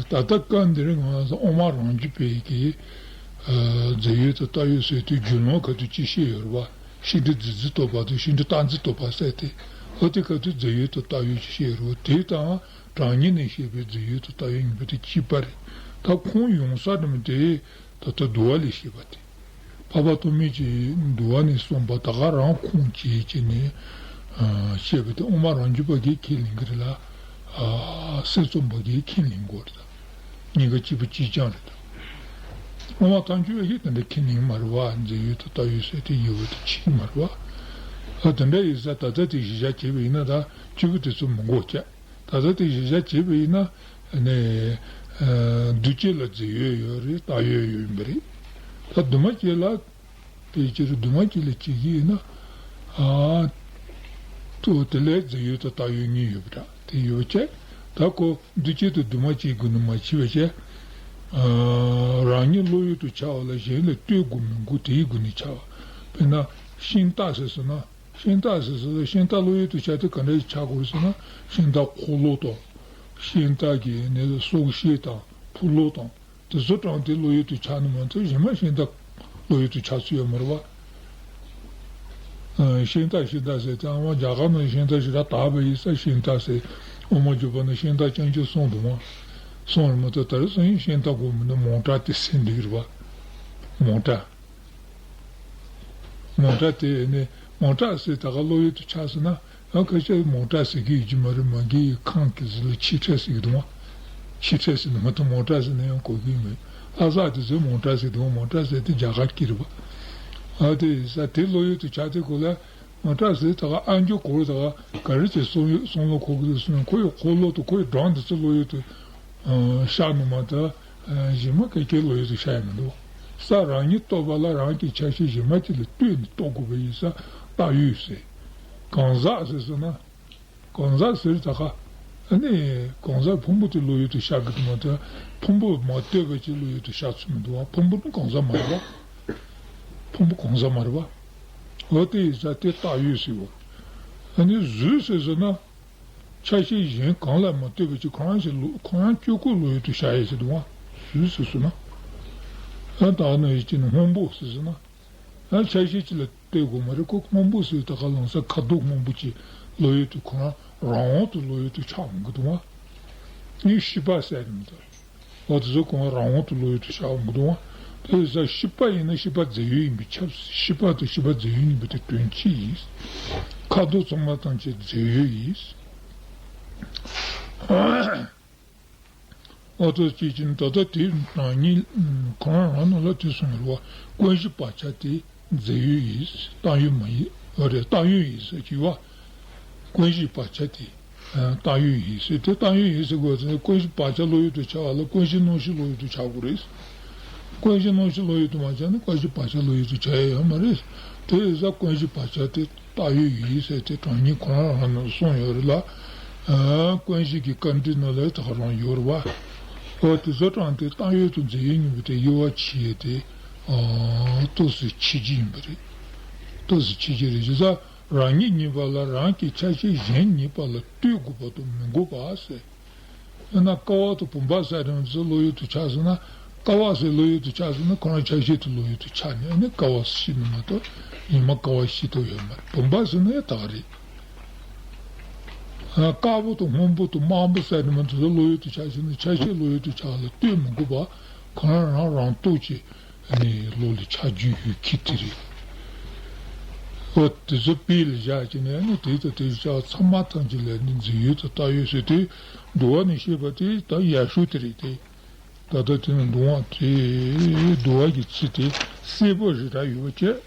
ད་ལྟ་སྐབས་འདིར་ང་ཚོ་དབུ་མ་རང་རྒྱུད་པའི་གི་མཛད་ཡུལ་དང་བཏགས་ཡུལ་ཟེར་དུས་རྒྱུད་ལམ་ཁ་ཐུག་ཅིག་བཤད་ཡོད་རེད་བ། ཤེས་འདྲིས་རྫས་འཛིན་རྟོག་པ་དང་ཤེས་འདྲིས་རྟག་འཛིན་རྟོག་པ་ཟེར་ཏེ། འོ་དེ་ཁ་ཐུག་མཛད་ཡུལ་དང་བཏགས་ཡུལ་ཅིག་བཤད་ཡོད་རེད་བ། དེ་དང་གྲངས་ངེས་ནས་བཤད་པའི་མཛད་ཡུལ་དང་བཏགས་ཡུལ་གཉིས་པོ་དེ་གཅིག་པ་རེད། ད་ཁོང་ཡོང་ས་འདྲ་མི་དེ་ད་ལྟ་འདུལ་བ་ལས་བཤད་པ་དེ། འཕགས་པ་ཐོགས་མེད་ཀྱིས་འདུལ་བ་ནས་གསུངས་པ་ད་ག་རང་ཁུངས་བྱས་བྱས་ནས་བཤད་པ་དེ་དབུ་མ་རང་རྒྱུད་པ་གིས་ཁས་ལེན་གྱི་རེད་ལ། སེམས་ཙམ་པ་གིས་ཁས་ལེན་དགོས་རེད་ད། གཉིས་ཀ་གཅིག་པ་གཅིག་རྐྱང་རེད་ད། དབུ་མ་ཐལ་འགྱུར་བ་གིས་དེ་འདྲ་ཁས་ལེན་མ་རེད་བ། མཛད་ཡུལ་དང་བཏགས་ཡུལ་ཟེར་དེ་ཡོད་པ་དེ་བྱེད་ཀྱི་མ་རེད་བ། ད་དེ་འདྲ་ཡིན་ཙང་ད་ལྟ་དེ་གཞི་བཞག་བྱས་པ་ཡིན་ན་ད་བཅུ་པོ་དེ་ཚོ་མི་དགོས་ཀྱག་ད་ལྟ་དེ་གཞི་བཞག་བྱས་པ་ཡིན་ན་ནས་འདུ་བྱེད་ལ་རྫས་ཡོད་ཡོད་རེད། བཏགས་ཡོད་ཡོད་ཡིན་པ་རེད། ད་འདུས་མ་བྱས་ལ་དེ་ཕྱིར་འདུས་མ་བྱས་ལ་བྱེད་ཀྱི་ཡིན་ན། ཨ། ཏོ་དེ་ལས་རྫས་ཡོད་དང་བཏགས་ཡོད་གཉིས་ཡོད་པ་འདྲ་དེ་ཡོད་ཀྱག་ད་ཁོ་འདུས་བྱས་དང་འདུས་མ་བྱས་སྒོ་ནས་མ་ཕྱེ་བ་བྱས། ཨ། རང་ཉིད་བློ་ཡུལ་དུ་འཆར་བ་ལ་གཞན་ལ་ལྟོས་དགོས་མི་དགོས་དེའི་སྒོ་ནས་འཆར་བ། དཔེར་ན་ཤིང་རྟ་ཟེར་སོང་ན། ཤིང་རྟ་ཟེར་སོང་ན་ཤིང་རྟ་བློ་ཡུལ་དུ་འཆར་དུས་ག་འདྲ་ཞིག་འཆར་དགོས་རེད་ཟེར་ན། ཤིང་རྟ་འཁོར་ལོ་དང་། ཤིང་རྟ་གི་ནི་སྲོག་ཤིང་དང་ཕུ་ལོ་དང་། དེ་ཚོ་དྲངས་ཏེ་བློ་ཡུལ་དུ་འཆར་ནི་མ་གཏོགས་གཞན་མ་ཤིང་རྟ་བློ་ཡུལ་དུ་འཆར་ཚུལ་ཡོད་མ་རེད་པ། ཨ། ཤིང་རྟ་ཤིང་རྟ་ཟེར་ཏེ་ཨ་མ་རྒྱ་གར་ནང་ཤིང་རྟ་ཞིག་ར་དག་པ་ཡིན་ས་ཤིང་རྟ་ཟེར། འོ་མ་འཇུ་བ་ན་ཤིང་རྟ་རྐྱང་རྐྱང་གསུངས་འདུག་མ། གསུངས་རེད་མ་གཏོགས་ད་རེས་སང་ཉིན་ཤིང་རྟ་དགོས་མི་འདུག་མོ་ཊ་དེ་ཟེར་འདུག་རེད་པ། མོ་ཊ། མོ་ཊ་དེ་ནི་མོ་ཊ་ཟེར་ད་ག་བློ་ཡུལ་དུ་འཆར་སོང་ན་ཡང་ཁ་ཤས་མོ་ཊ་ཟེར་གི་ཡོད་ཀྱི་མ་རེད། མ་གི་ཁང་གི་ཟེར་ལ་ཆེ་ཁྲ་ཟེར་གི་འདུག་མ། ཆེ་ཁྲ་ཟེར་ནི་མ་གཏོགས་མོ་ཊ་ཟེར་ན་ཡང་གོ་གི་མེད། ཨ་ཟག་དེ་ཚོས་མོ་ཊ་ཟེར་འདུག་མོ་ཊ་ཟེར་དེ་རྒྱ་གར་སྐད་རེད་པ། ཨ་དེ་ས་དེ་བློ་ཡུལ་དུ་འཆར་དུས་ཁོ་ལ་མོ་ཊ་ཟེར་ད་ག་ཨ་མཆོག་གོ་ད་ག་ག་རེ་བྱས་སོང་ཡོད་སོང་ལ་གོ་གི་འདུག་སོང་ཁོ་ཡི་འཁོར་ལོ་དང་ཁོ་ཡི་སྒྲ་འདི་ཚོ་བློ་ཡུལ་དུ་ཤར་ནི་མ་གཏོགས། གཞན་མ་ག་གེ་བློ་ཡུལ་དུ་ཤར་ཡ་མི་འདུག་ས་རང་ཉིད་རྟོགས་པ་ལ་རང་གི་ཆ་ཤས་གཞན་མ་གཅིག་ལ་ལྟོས་ནས་རྟོགས་དགོས་པ་ཡིན་ས་བཏགས་ཡོད་ཟེར། གང་ཟག་ཟེར་སོང་ན། གང་ཟག་ཟེར་ད་ག་ཨ་ནི་གང་ཟག་ཕུང་པོ་དེ་བློ་ཡུལ་དུ་ཤར་གི་འདུག་མ་གཏོགས་ཕུང་པོ་མ་ལྟོས་པ་ཅིག་བློ་ཡུལ་དུ་ཤར་ཚུལ་མི་འདུག་བ། ཕུང་པོ་ནི་གང་ཟག་མ་རེད་བ། ཕུང་པོ་གང་ཟག་མ་རེད་བ། འོ་དེ་ཡིན་ས་དེ་བཏགས་ཡོད་ཟེར་བ། ཨ་ནི་གཟུགས་ཟེར་སོང་ན། ཆ་ཤས་གཞན་གང་ལ་མ་ལྟོས་པ་ཅིག་ཁོ་རང་ཞིག་ལུ་ཁོ་རང་སྤྱོད་ཁོ་བློ་ཡུལ་དུ་ཤར་ཡས་ཟེར་འདུག་བ། གཟུགས་ཟེར་སོང་ན། ཨ་ད་ནི་ཡིད་ཀྱི་ནི་སྔོན་པོ་ཟེར་སོང་ན། ཨ་ཆ་ཤས་ཅིག་ལ་ལྟོས་དགོས་མ་རེད། ཁོ་སྔོན་པོ་ཟེར་ད་ག་ལོང་ས་ཁ་དོག་སྔོན་པོ་ཅིག་བློ་ཡུལ་དུ་ཁོ་རང་རང་དབང་དུ་བློ་ཡུལ་དུ་ཆགས་འོང་གི་འདུག་བ། ནི་ཤེས་པ་ཟེར་ནི་འདུག་འོ་དེ་ཚོ་ཁོ་རང་རང་དབང་དུ་བློ་ཡུལ་དུ་ཤར་འོང་གི་འདུག་བ། དེ་ཡིན་ཙང་ཤེས་པ་ཡིན་ན་ཤེས་པ་རྫས་ཡོད་ཡིན་པས་ཁྱབ། ཤེས་པ་དང་ཤེས་པ་རྫས་ཡོད་ཡིན་པའི་དེ་དོན་གཅིག་ཡིན། ཁ་དོག་ཚང་མ་ཐམས་ཅད་རྫས་ཡོད་ཡིན། འོ་དེ་སྐད་ཅིག་ད་ལྟ་དེ་རང་ཉིད་ཁོ་རང་རང་ནང་ལ་དེ་གསུངས་རེད་བ། ཀུན་གཞི་བག་ཆགས་དེ་རྫས་ཡོད་ཡིན། བཏགས་ཡོད་མ་ཡིན། འོ་རེད། བཏགས་ཡོད་ཡིན་ཟེར་གྱི་བ། ཀུན་གཞི་བག་ཆགས་དེ། ཨ། བཏགས་ཡོད་ཡིན་ཟེར་དེ་བཏགས་ཡོད་ཡིན་ཟེར་དགོས་ཟེར་ན་ཀུན་གཞི་བག་ཆགས་བློ་ཡུལ་དུ་འཆར་བ་ལ་ཀུན་གཞི་སྣང་ཤས་བློ་ཡུལ་དུ་འཆར་དགོས་རེད། ཀུན་གཞི་སྣང་ཤས་བློ་ཡུལ་དུ་མ་འཆར་ན་ཀུན་གཞི་བག་ཆགས་བློ་ཡུལ་དུ་འཆར་ཡ་ཡོད་མ་རེད། དེ་ཡིན་ཙང་ཀུན་གཞི་བག་ཆགས་དེ་བཏགས་ཡོད་ཡིན་ཟེར་དེ་དྲང་ཉིད་ཁོ་རང་རང་ནང་གསུངས་ཡོད་རེད་ལ། ཨ། ཀུན་གཞི་གི་བཀའ་འདྲི་ནང་ལ་ད་ག་རང་ཡོད་རེད་བ། འོ་དེ་ཚོ་དྲངས་ཏེ་བཏགས་ཡོད་དང་རྫས་ཡོད་གཉིས་པོ་དེ་དབྱེ་བ་ཕྱེ་ཡས་དེ། ཨ། ཏོག་ཙམ་ཕྱེ་རྒྱུ་ཡིན་པ་རེད། ཏོག་ཙམ་ཕྱེ་རྒྱུ་རེད། བྱས་ཙང་། རང་ཉིད་གཉིས་པ་ལ་རང་གི་ཆ་ཤས་གཞན་གཉིས་པ་ལ་ལྟོས་དགོས་པ་དང་མི་དགོས་པ་ཟེར། དཔེར་ན་ཀ་བ་དང་བུམ་པ་ཟེར་དེ་ཚོ་བློ་ཡུལ་དུ་འཆར་སོང་ན། ཀ་བ་ཟེར་བློ་ཡུལ་དུ་འཆར་སོང་ན་ཁོ་རང་ཆ་ཤས་དེ་བློ་ཡུལ་དུ་འཆར་ནས་ཨ་ནི་ཀ་བ་ཤེས་ནི་མ་གཏོགས་ཡིན་མ་ཀ་བ་ཤེས་ཐུབ་ཡོད་མ་རེད། བུམ་པ་ཟེར་ན་ཡང་ད་ག་རེད། ཨ། དཀར་པོ་དང་སྔོན་པོ་དང་དམར་པོ་ཟེར་དེ་ཚོ་བློ་ཡུལ་དུ་འཆར་སོང་ན་ཆ་ཤས་བློ་ཡུལ་དུ་འཆར་བ་ལ་ལྟོས་མི་དགོས་པ། ཁོ་རང་རང་རང་རྟོགས་ཀྱིས། ནས་བློ་ལ་འཆར་རྒྱུ་ཡོད་ཀྱི་དེ་རེད། འོ་དེ་ཚོ་དཔེ་ལ་བཞག་བྱས་ནས་ནི་དེ་དང་དེ་བཞག་ཚང་མ་ཐམས་ཅད་ལ་ནི་རྫས་ཡོད་དང་བཏགས་ཡོད་ཟེར་དུས་འདུལ་བ་ནས་བཤད་པ་དེ་ད་ཡག་ཤོས་དེ་རེད་དེ། ད་ལྟ་དེ་ནི་འདུལ་བ་དེ་འདུལ་བ་གི་ཚིག་དེ་གསལ་པོ་རེ་རེ་ཡོད་པ་བྱས།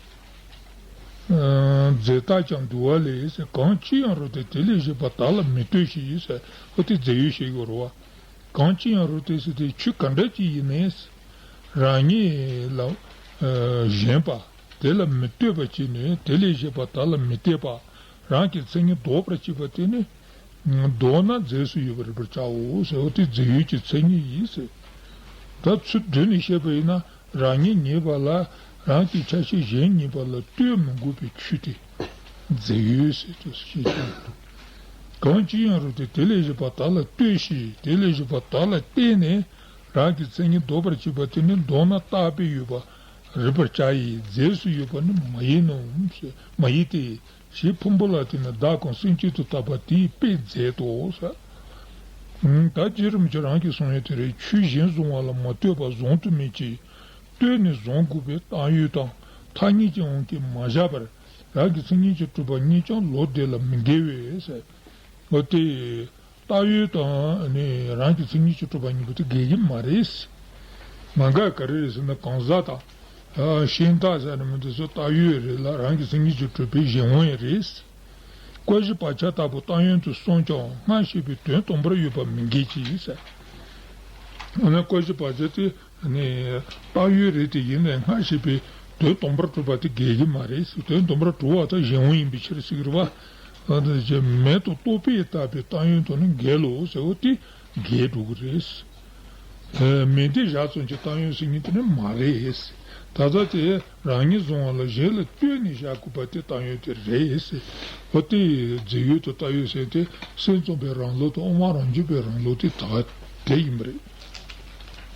རྫས་བཏགས་ཀྱང་འདུལ་བ་ལས་ཟེར། གང་ཅི་ཡང་རུང་སྟེ་དེ་ལས་གཞན་པ་བདག་ལ་མི་ལྟོས་ཤིག་ཟེར། འོ་དེ་རྫས་ཡོད་བཤད་ཀྱི་ཡོད་རེད་བ། གང་ཅི་ཡང་རུང་སྟེ་ཟེར་དེ་ཆོས་ག་འདྲ་ཅིག་ཡིན་ནའི། རང་ཉིད་ལ་ཨ་ཞེན་པ། དེ་ལ་མི་ལྟོས་པ་བྱས་ནས་དེ་ལས་གཞན་པ་བདག་ལ་མི་ལྟོས་པ། རང་གི་མཚན་ཉིད་ལྡོག་པར་བྱེད་པ་དེ་ནི། ལྡོག་ན་རྫས་སུ་ཡོད་པར་རིག་པར་བྱའོ་ཟེར་བ་དེ་རྫས་ཡོད་ཀྱི་མཚན་ཉིད་ཡིན་ཟེར། ད་ཚུལ་བསྡུས་ནས་བཤད་པ་ཡིན་ན་རང་ཉིད་ངེས་པ་ལ་རང་གི་ཆ་ཤས་གཞན་ངེས་པ་ལ་ལྟོས་མི་དགོས་པའི་ཆོས་དེ་རྫས་ཡོད་ཟེར་དུ་ཞེས་བྱ། གང་ཅི་ཡང་རུང་སྟེ་དེ་ལས་གཞན་པ་བདག་ལ་ལྟོས་ཤིག་དེ་ལས་གཞན་པ་བདག་ལ་བརྟེན་ནས་རང་གི་མཚན་ཉིད་ལྡོག་པར་བྱེད་པ་དེ་ནི་ལྡོག་ན་རྟག་པས་ཡོད་པར་རིག་པར་བྱ་ཡི། རྫས་སུ་ཡོད་པ་ནི་མ་ཡིན་ནོ། མ་ཡིན་ཏེ། ཞེས་ཕུང་པོ་ལ་བརྟེན་ནས་བདག་གམ་སེམས་ཅན་དུ་བཏགས་པ་དེའི་དཔེས་མཛད་དོ་ཟེར། ད་རྗེ་རིན་པོ་ཆེ་རང་གིས་གསུངས་ཡོད་དེ་རེད། ཆོས་གཞན་བཟུང་བ་ལ་མ་ལྟོས་པར་བཟུང་དུ་མེད་ཅིང་། ལྟོས་ནས་བཟུང་དགོས་པའི་བཏགས་ཡོད་དང་ཐ་སྙད་ཀྱི་དབང་གིས་མ་བཞག་པར་རང་གི་མཚན་ཉིད་ཀྱིས་གྲུབ་པ་གཉིས་ཀྱང་ལོག་ལྟོས་ལ་མི་འགལ་བས་ཟེར། འོ་དེ། བཏགས་ཡོད་དང་ནི་རང་གི་མཚན་ཉིད་ཀྱིས་གྲུབ་པ་གཉིས་པོ་དེ་འགལ་གྱི་མ་རེད། མ་འགལ་ག་རེ་རེད་ཟེར་ན་གང་ཟག་དང་ ཤིང་རྟ་ཟེར་ནི་མི་འདི་ཚོ་བཏགས་ཡོད་རེད་ལ། རང་གི་མཚན་ཉིད་ཀྱིས་གྲུབ་པའི་གཞན་དབང་ཡང་རེད། ཀུན་གཞི་བག་ཆགས་ལྟ་བུ་བཏགས་ཡོད་དུ་སོང་ཀྱང་སྔར་བཤད་པའི་དོན་དམ་པར་ཡོད་པ་མི་འགལ་གྱི་ཟེར། འོ་ན་ཀུན་གཞི་བག་ཆགས་དེ་ནི་བཏགས་ཡོད་རེད། དེ་ཡིན་ནའི་སྔར་བཤད་པའི་དོན་དམ་པར་གྲུབ་པ་དེ་འགལ་གྱི་མ་རེད། དོན་དམ་པར་གྲུབ་པ་དང་གཞན་དབང་ཡིན་པའི་ཕྱིར་ཟེར་གྱི་རེད་བ། འོ་དེ་ཅི་མེད་དུ་རྟོག་པས་བཏགས་པའི་བཏགས་ཡོད་དུ་ནི་འགལ་ལོ་ཟེར་བ་དེ་འགལ་འགྲོ་གི་རེད། མེད་དེ་བཞག་ཙམ་གྱི་བཏགས་ཡོད་ཟེར་མཁན་དེ་ནི་མ་རེད། ད་ལྟ་དེ་རང་ཉིད་བཟུང་བ་ལ་གཞན་ལ་ལྟོས་ནས་བཞག་དགོས་པ་དེ་བཏགས་ཡོད་དེ་རེད། འོ་དེ་རྫས་ཡོད་དུ་བཏགས་ཡོད་ཟེར་དེ་སེམས་ཙམ་པའི་རང་ལུགས་དང་དབུ་མ་རང་རྒྱུད་པའི་རང་ལུགས་དེ་ད་དེ་ཡིན་པ་རེད།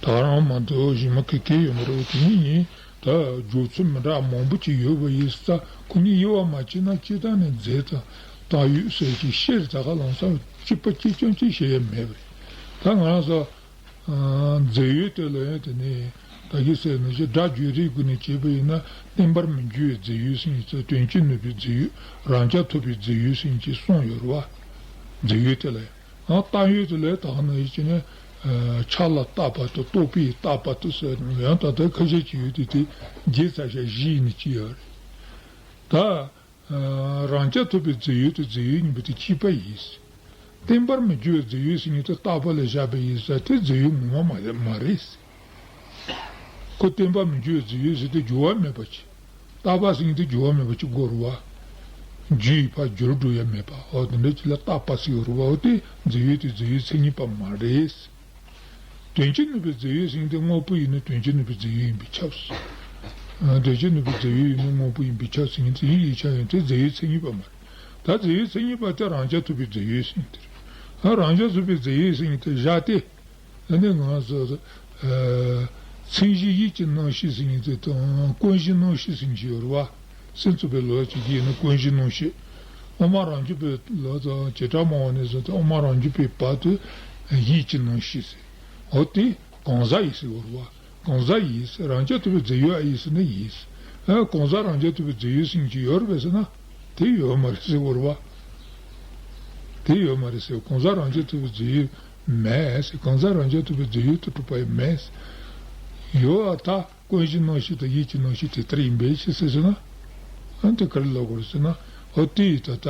ད་རང་མ་གཏོགས་གཞན་མ་ག་གེ་ཡོད་མ་རེད། འོ་དེ་ཉིད་ཡིན། ད་སྦྱོར་ཚུལ་མི་འདྲ་མང་པོ་ཅིག་ཡོད་པ་ཡིན་ཙང་ཁོ་གཉིས་དབྱེ་བ་མ་ཕྱེ་ན་སྤྱིར་བཏང་ནས་རྫས་དང་བཏགས་ཡོད་ཟེར་གྱི་ཤེར་ད་ག་ལམ་སང་གཅིག་པ་གཅིག་རྐྱང་གཅིག་བཤད་ཡ་མེད་པ་རེད། ད་ང་རང་ཚོ་རྫས་ཡོད་དེ་ལ་ཡང་དེ་ནས་ད་གིན་ཟེར་ནང་བཞིན་སྒྲ་བརྗོད་རིགས་ཀུན་ནས་བྱས་པ་ཡིན་ན་བརྟེན་པར་མི་འགྱུར་བའི་རྫས་ཡོད་ཟེར་མཁན་ཚོ་དོན་སྤྱི་ནུས་པའི་རྫས་ཡོད་རང་རྐྱ་ཐུབ་པའི་རྫས་ཡོད་ཟེར་མཁན་ཅིག་གསུངས་ཡོད་རེད་བ། རྫས་ཡོད་དེ་ལ་ཡང་བཏགས་ཡོད་དེ་ལ་ད་ག་ནང་བཞིན་བྱས་ནས་ཆ་ལ་བཏགས་པ་དང་རྟོག་པས་བཏགས་པ་དང་ཟེར་ཡང་ད་ལྟ་ཁ་ཤས་ཅིག་ཡོད་དེ་དེ་བརྒྱད་ཙམ་བཞག་བཞི་ཡིན་ནི་ཅི་ཡོད་རེད་ད། རང་རྐྱ་ཐུབ་པའི་རྫས་ཡོད་དེ་རྫས་ཡོད་ཡིན་པ་དེ་གཅིག་པ་ཡིན། བརྟེན་པར་མི་འགྱུར་བའི་རྫས་ཡོད་ཟེར་མཁན་དེ་བཏགས་པ་ལ་བཞག་པ་ཡིན་ཙང་དེ་རྫས་ཡོད་ངོ་མ་མ་རེད། ཁོ་བརྟེན་པར་མི་འགྱུར་བའི་རྫས་ཡོད་ཟེར་དེ་འགྱུར་བ་མེད་པ་ཅིག་བཏགས་པ་ཟེར་མཁན་དེ་འགྱུར་བ་མེད་པ་ཅིག་དགོས་རེད་བ། རྒྱུ་ཡི་ཕར་འགྱུར་འགྲོ་ཡ་མེད་པ། འོ་དེ་འདྲ་ཅིག་ལ་བཏགས་པ་ཟེར་གྱི་ཡོད་རེད་བ། འོ་དེ་རྫས་ཡོད་དེ་རྫས་ཡོད་མཚན་ཉིད་པ་མ་རེད། དོན་སྤྱི་ནུས་པའི་རྫས་ཡོད་ཟེར་མཁན་དེ་དངོས་པོ་ཡིན་ན་དོན་སྤྱི་ནུས་པའི་རྫས་ཡོད་ཡིན་པས་ཁྱབ། ཨ། དོན་སྤྱི་ནུས་པའི་རྫས་ཡོད་ཡིན་ན་དངོས་པོ་ཡིན་པས་ཁྱབ་ཟེར་མཁན་དེ་ཡིན་ཡིན་ཆ་ཡང་དེ་རྫས་ཡོད་མཚན་ཉིད་པ་མ་རེད། ད་རྫས་ཡོད་མཚན་ཉིད་པ་དེ་རང་རྐྱ་ཐུབ་པའི་རྫས་ཡོད་ཟེར་མཁན་དེ་རེད། ཨ། རང་རྐྱ་ཐུབ་པའི་རྫས་ཡོད་ཟེར་མཁན་དེ་བཞག་སྟེ། ཨ་ནི་ང་ཚོ་ཨ་མཚན་གཞི་ཡིད་ཀྱི་རྣམ་ཤེས་ཟེར་མཁན་དེ་དང་ཀུན་གཞི་རྣམ་ཤེས་ཟེར་མཁན་ཅིག་ཡོད་རེད་བ། སེམས་ཙམ་པའི་ལུགས་ཀྱི་ཡིན་ན་ཀུན་གཞི་རྣམ་ཤེས། དབུ་མ་རང་རྒྱུད་པའི་ལུགས་དང་བྱེ་བྲག་སྨྲ་བ་ནས་བཟུང་སྟེ་དབུ་མ་རང་རྒྱུད་པའི་བར་དུ་ཡིད་ཀྱི་རྣམ་ཤེས་ཟེར། འོ་དེ་གང་ཟག་ཡིན་ཟེར་བ་རེད་བ། གང་ཟག་ཡིན་ཟེར། རང་རྐྱ་ཐུབ་པའི་རྫས་ཡོད་ཨ་ཡིན་ཟེར་ན་ཡིན་ཟེར། ཨ། གང་ཟག་རང་རྐྱ་ཐུབ་པའི་རྫས་ཡོད་ཟེར་མཁན་ཅིག་ཡོད་རེད་པས་ཟེར་ན་དེ་ཡོད་མ་རེད་ཟེར་བ་རེད་བ། དེ་ཡོད་མ་རེད་ཟེར། གང་ཟག་རང་རྐྱ་ཐུབ་པའི་རྫས་ཡོད་མེད་ཟེར། གང་ཟག་རང་རྐྱ་ཐུབ་པའི་རྫས་ཡོད་དུ་གྲུབ་པ་ཡང་མེད་ཟེར། ཡོད་པར་ཐལ། ཀུན་གཞི་རྣམ་ཤེས་དང་ཡིད་ཀྱི་རྣམ་ཤེས་དེ་ལྟར་ཡིན་པའི་ཕྱིར་ཟེར་ཟེར་ན། ཨ། དེ་ག་རེ་ལབ་དགོས་རེད་ཟེར་ན། འོ་དེ་ཡིས་ད་ལྟ་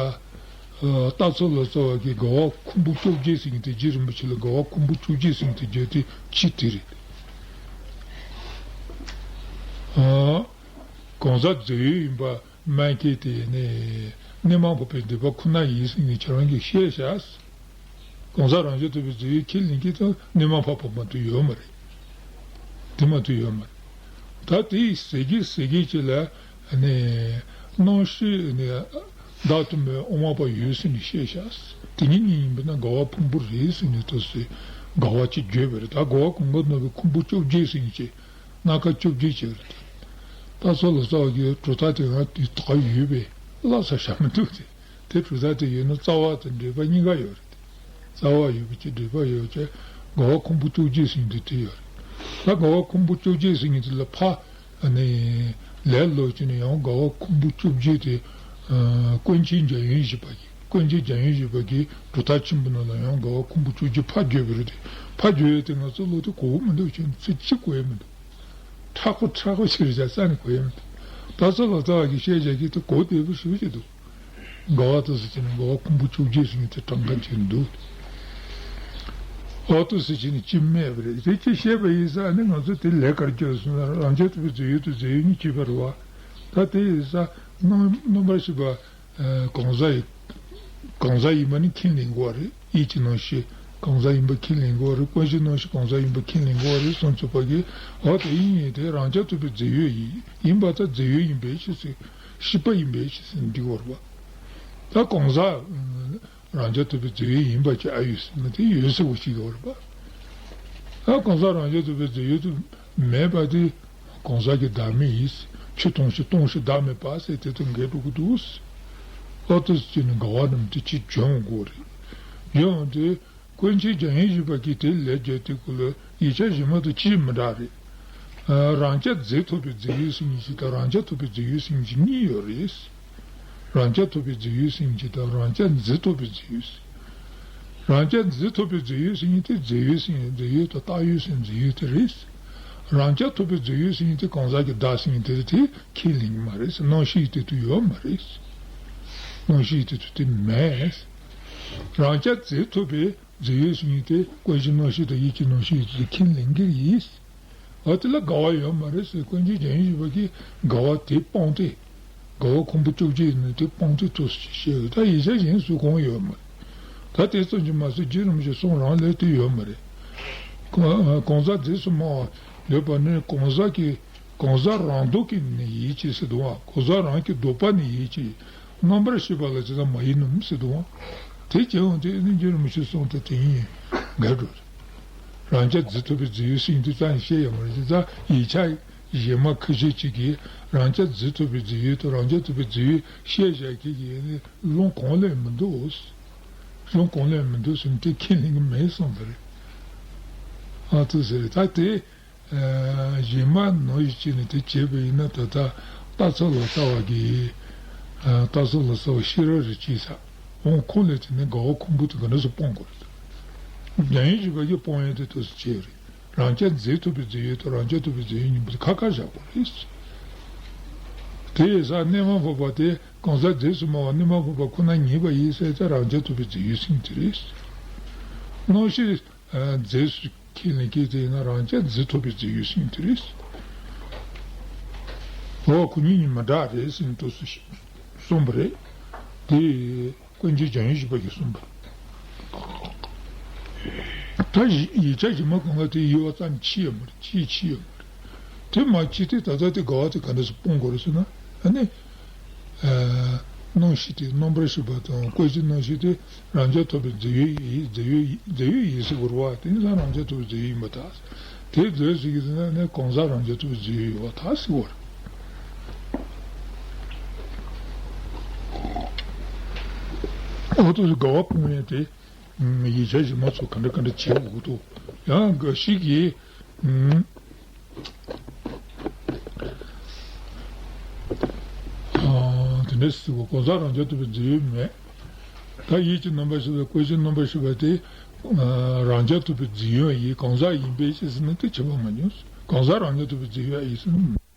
རྟ་མཚོ་ལོ་ཙཱ་བ་གིས་དགའ་བ་ཁུང་བུ་བཅོ་བརྒྱད་ཟེར་མཁན་དེ། རྗེ་རིན་པོ་ཆེ་ལ་དགའ་བ་ཁུང་བུ་བཅོ་བརྒྱད་ཟེར་མཁན་དེ་བརྗོད་དེ་ཅི་དེ་རེད། ཨ། གང་ཟག་རྫས་ཡོད་ཡིན་པ་སྨྲ་མཁན་དེ་ནི་གནས་མ་འཕགས་པའི་སྡིག་པ་ཁོ་ན་ཡིན་ཟེར་ནས་ཁྱེད་རང་གིས་བཤད་བཞག་གང་ཟག་རང་རྐྱ་ཐུབ་པའི་རྫས་ཡོད་ཁས་ལེན་གྱི་ད་གནས་མ་འཕགས་པ་མ་གཏོགས་ཡོད་མ་རེད། དེ་མ་གཏོགས་ཡོད་མ་རེད། ད་དེ་ཟེར་གྱི་ཟེར་གྱི་ཅིག་ལ་ནི་རྣམ་ཤེས་ནི་བདག་ཏུ་མེད་དབུ་མ་པ་ཡོད་ཟེར་ནས་བཤད་བཞག་དེ་ཉིད་ཉིད་ཡིན་པས་ན་དགའ་བ་ཕུང་པོ་རེད་ཟེར་ནས་ད་ཟེར། དགའ་བ་ཅིག་བརྗོད་པ་རེད། ད་དགའ་བ་ཀུན་དགའ་ནོར་བུའི་ཁུང་བུ་བཅོ་བརྒྱད་ཟེར་ནས་ཅིག་སྣ་ཁ་བཅོ་བརྒྱད་བྱས་པ་རེད། རྟ་མཚོ་ལོ་ཙཱ་བ་གིས་གྲུབ་མཐའ་དེ་ང་དེ་དག་ཡོད་པས་བརླག་ས་ཞིག་མི་འདུག་སྟེ། དེ་གྲུབ་མཐའ་དེ་ཡོད་ན་རྩ་བ་དང་འགྲེལ་པ་གཉིས་ཀ་ཡོད་རེད། རྩ་བ་ཡོད་པ་ཅིག་འགྲེལ་པ་ཡོད་ཅིག་དགའ་བ་ཁུང་བུ་བཅོ་བརྒྱད་ཟེར་མཁན་དེ་དེ་ཡོད་རེད། ད་དགའ་བ་ཁུང་བུ་བཅོ་བརྒྱད་ཟེར་མཁན་དེ་ལ་ཕ་ནི་ལས་ལོག་ཅིག་ནས་ཡང་དགའ་བ་ཁུང་བུ་བཅོ་བརྒྱད་དེ་ཀུན་མཁྱེན་འཇམ་དབྱངས་བཞི་པ་གིས། ཀུན་མཁྱེན་འཇམ་དབྱངས་བཞི་པ་གིས་གྲུབ་མཐའ་ཆེན་པོ་ནང་ལ་ཡང་དགའ་བ་ཁུང་བུ་བཅོ་བརྒྱད་ཕར་བརྗོད་པ་རེད་དེ། ཕར་བརྗོད་ཡས་དེ་ང་ཚོ་བློ་དེ་གོ་གི་མི་འདུག་ཅིག་ཅིག་གོ་ཡས་མི་འདུག་མཁྲེགས་པོ་མཁྲེགས་པོ་ཞིག་རེད་བྱས་ས་ནས་གོ་ཡས་མི་འདུག་རྟ་མཚོ་ལོ་ཙཱ་བ་གིས་བཤད་བཞག་གི་དེ་གོ་བདེ་པོ་ཞེ་པོ་ཅིག་འདུག་དགའ་བ་དེ་ཚོ་བྱས་ནས་དགའ་བ་ཁུང་བུ་བཅོ་བརྒྱད་ཟེར་མཁན་དེ་དྲངས་མཁན་ཅིག་འདུག་འོ་དེ་ཚོ་བྱས་ནས་ཅི་སྨྲས་པ་རེད། དེ་ཅི་བཤད་པ་ཡིན་ཟེར་ཨ་ནི་ང་ཚོ་དེ་ལས་ཀར་བསྐྱོད་སོང་ན་རང་རྐྱ་ཐུབ་པའི་རྫས་ཡོད་དང་རྫས་ཡོད་གཉིས་ཕྱེ་བ་རེད་བ། ད་དེ་ཡིན་ས་རྣམ་རྣམ་པར་ཤེས་པ། གང་ཟག་ཡིན། གང་ཟག་ཡིན་པ་ནི་ཁས་ལེན་དགོས་པ་རེད། ཡིད་ཀྱི་རྣམ་ཤེས་གང་ཟག་ཡིན་པ་ཁས་ལེན་དགོས་པ་རེད། ཀུན་གཞི་རྣམ་ཤེས་གང་ཟག་ཡིན་པ་ཁས་ལེན་དགོས་པ་རེད་གསུངས་ཚུལ་པ་གིས་འོ་དེ་ཡིན་ཡིན་དེ་རང་རྐྱ་ཐུབ་པའི་རྫས་ཡོད་ཡིན་ཡིན་པ་ད་རྫས་ཡོད་ཡིན་པའི་ཕྱིར་ཟེར་ཤེས་པ་ཡིན་པའི་ཕྱིར་ཟེར་འགྲིག་པ་རེད་པ། ད་གང་ཟག་རང་རྐྱ་ཐུབ་པའི་རྫས་ཡོད་ཡིན་པ་ཅིག་ཨ་ཡོད་ཟེར་ན་དེ་ཡོད་ཟེར་བ་ཞིག་ཡོད་རེད་པ། ད་གང་ཟག་རང་རྐྱ་ཐུབ་པའི་རྫས་ཡོད་དུ་མེད་པ་དེ། གང་ཟག་གི་བདག་མེད་ཡིན། ཆོས་སྟོང་ཞིང་སྟོང་ཞིང་བདག་མེད་པ་ཟེར་དེ་དང་འགལ་འགྲོ་གི་འདུག་ཨ་ཏི་སི་ཅི་ནི་དགའ་བ་རྣམས་དེ་ཅི་འཇོམས་དགོས་རེད། འཇོམས་དེ་ཀུན་མཁྱེན་འཇམ་དབྱངས་བཞི་པ་གིས་དེ་ལས་རྒྱལ་དེ་ཀུན་ལ་ཡིག་ཆ་གཞན་མ་དང་ཅིས་མི་འདྲ་རེད། རང་རྐྱ་རྫས་ཐོབ་པའི་རྫས་ཡོད་ཟེར་མཁན་ཞིག་དང་རང་རྐྱ་ཐོབ་པའི་རྫས་ཡོད་ཟེར་མཁན་ཞིག་གཉིས་ཡོད་རེད། རང་རྐྱ་ཐོབ་པའི་རྫས་ཡོད་ཟེར་མཁན་ཞིག་དང་རང་རྐྱ་རྫས་ཐོབ་པའི་རྫས་ཡོད་ཟེར། རང་རྐྱ་རྫས་ཐོབ་པའི་རྫས་ཡོད་ཟེར་མཁན་དེ་རྫས་ཡོད་ཟེར་མཁན་རྫས་ཡོད་དང་བཏགས་ཡོད་ཟེར་མཁན་རྫས་ཡོད་དེ་རེད། རང་རྐྱ་ཐུབ་པའི་རྫས་ཡོད་ཟེར་མཁན་དེ་གང་ཟག་གི་བདག་ཟེར་མཁན་དེ་དེ་ཁས་ལེན་གྱི་མ་རེད། རྣམ་ཤེས་དེ་དུ་ཡོད་མ་རེད། རྣམ་ཤེས་དེ་དུ་དེ་མེད། རང་རྐྱ་རྫས་ཐུབ་པའི་རྫས་ཡོད་ཟེར་མཁན་དེ་ཀུན་གཞི་རྣམ་ཤེས་དང་ཡིད་ཀྱི་རྣམ་ཤེས་དེ་ཁས་ལེན་གྱི་ཡིན། འོ་དེ་ལ་འགལ་བ་ཡོད་མ་རེད་ཟེར། ཀུན་མཁྱེན་རྒྱ་ཡན་ཞུས་པ་གིས་འགལ་བ་དེ་སྤངས་ཏེ། འགལ་བ་ཁུང་བུ་བཅོ་བརྒྱད་ནི་དེ་སྤངས་ཏེ་ཐུགས་སུ་ཆུད་བཤད་ཡོད། ད་ཡིག་ཆ་གཞན་སུ་གང་ཡོད་མ་རེད། ད་དེ་ཙམ་གྱིས་མ་ཟད་རྗེ་རིན་པོ་ཆེ་གསུང་རང་ལས་དེ་ཡོད་མ་རེད། གང་གང་ཟག་རྫས་སུ་སྨྲ་བ་ཡོད་པ་ནི་གང་ཟག་གི་གང་ཟག་རང་ལྡོག་གི་ནི་ཡིད་ཀྱིས་ཟེར་འདུག་བ། གང་ཟག་རང་གི་ལྡོག་པ་ནི་ཡིད་ཀྱིས། རྣམ་པར་ཤེས་པ་ལ་ཇི་ལྟར་མ་ཡིན་ནམ་ཟེར་འདུག་བ། དེ་བྱས་འོང་དེ་ནི་རྗེ་རིན་པོ་ཆེ་གསུང་དེ་དེ་ཡིན་འགལ་འགྲོ་རེད། རང་རྐྱ་རྫས་ཐུབ་པའི་རྫས་ཡོད་ཟེར་མཁན་དེ་ཙམ་བཤད་ཡོད་མ་རེད། དེ་ཙམ་ཡིག་ཆ་གཞན་མ་ཁ་ཤས་ཅིག་གིས་རང་རྐྱ་རྫས་ཐུབ་པའི་རྫས་ཡོད་དང་རང་རྐྱ་ཐུབ་པའི་རྫས་ཡོད་བཤད་བཞག་མཁན་གྱི་ལུང་གང་ལ་ཡང་མི་འདུག་ལུང་གང་ལ་ཡང་མི་འདུག་ཟེར་ནས་དེ་ཁས་ལེན་གྱི་མེད་གསུངས་པ་རེད། ཨ་ཙི་ཟེར་རེད། ད་དེ་གཞན་མ་ནང་བཞིན་བྱས་ནས་དེ་བྱས་པ་ཡིན་ན་ད་ལྟ་རྟ་ཚོགས་ལ་ལྟ་བ་གིས་རྟ་ཚོགས་ལ་ལྟ་བ་ཤེས་རབ་རེ་བྱས་ས་འོང་ཁོང་ལས་དེ་ནས་འགལ་བ་ཁུང་བུ་དེ་ག་འདྲ་སེ་སྤོང་དགོས་རེད། རྒྱ་ཡན་ཞུས་པ་གིས་སྤོང་ཡ་དེ་ཐུགས་སུ་ཆུད་རེད། རང་རྐྱ་རྫས་ཐུབ་པའི་རྫས་ཡོད་དང་རང་རྐྱ་ཐུབ་པའི་རྫས་ཡོད་གཉིས་པོ་དེ་ཁ་ཁ་བཞག་དགོས་རེད། དེ་ཡིན་ཙང་གནས་མལ་འཕགས་པ་དེ་གང་ཟག་རྫས་སུ་སྨྲ་བ་གནས་མལ་འཕགས་པ་ཁོ་ན་ཉིད་པ་ཡིན་ཟེར་ཙང་རང་རྐྱ་ཐུབ་པའི་རྫས་ཡོད་ཟེར་མཁན་དེ་རེད། རྣམ་ཤེས་རྫས་སུ་ཁས་ལེན་མཁན་དེ་ཡིན་ན་རང་རྐྱ་རྫས་ཐུབ་པའི་རྫས་ཡོད་ཟེར་མཁན་དེ་རེད། འོ་ཁོ་གཉིས་གཉིས་མི་འདྲ་རེད་ཟེར་ནས་ཐུགས་སུ་གསུངས་པ་རེད། དེ། ཀུན་མཁྱེན་རྒྱ་ཡན་ཞུས་པ་གིས་གསུངས་པ། ད་ཡིག་ཆ་གཞན་མ་གང་ག་དེ་ཡོད་པ་ཙམ་ཕྱིས་ཡོད་མ་རེད། ཕྱིས་ཕྱིས་ཡོད་མ་རེད། དེ་མ་ཕྱིས་ཏེ་ད་ལྟ་དེ་འགལ་བ་དེ་ག་འདྲ་སེ་སྤོང་དགོས་རེད་ཟེར་ན། ཨ་ནི། རྣམ་ཤེས་དེ་རྣམ་པར་ཤེས་པ་དང་ཀུན་གཞི་རྣམ་ཤེས་དེ་རང་རྐྱ་ཐུབ་པའི་རྫས་ཡོད་ཡིན། རྫས་ཡོད་ཡིན། རྫས་ཡོད་ཡིན་ཟེར་དགོས་རེད་བ། དེ་ནི་རང་རྐྱ་ཐུབ་པའི་རྫས་ཡོད་ཡིན་པར་ཐལ། དེ་རྫས་ཟེར་གྱི་ཟེར་ན་ནི་གང་ཟག་རང་རྐྱ་ཐུབ་པའི་རྫས་ཡོད་ཡོད་པར་ཐལ་ཟེར་བ་རེད། འོ་དེ་ཚོ་འགལ་བ་སྤོང་ཡས་དེ་ཡིག་ཆ་གཞན་མ་ཚོ་ག་འདྲ་ག་འདྲ་བྱེད་དགོས་འདུག་ཡང་འགའ་ཞིག་གིས་དེ་འདྲ་ཟེར་གོ། གང་ཟག་རང་རྐྱ་ཐུབ་པའི་རྫས་ཡོད་མེད། ད་ཡིད་ཀྱི་རྣམ་པར་ཤེས་པ་ཀུན་གཞིའི་རྣམ་པར་ཤེས་པ་དེ་རང་རྐྱ་ཐུབ་པའི་རྫས་ཡོད་ཡིན། གང་ཟག་ཡིན་པའི་ཕྱིར་ཟེར་ན་དེ་ཁྱད་པར་མ་ཉུང་། གང་ཟག་རང་རྐྱ་ཐུབ་པའི་རྫས་ཡོད་ཡིན་ཟེར་ན།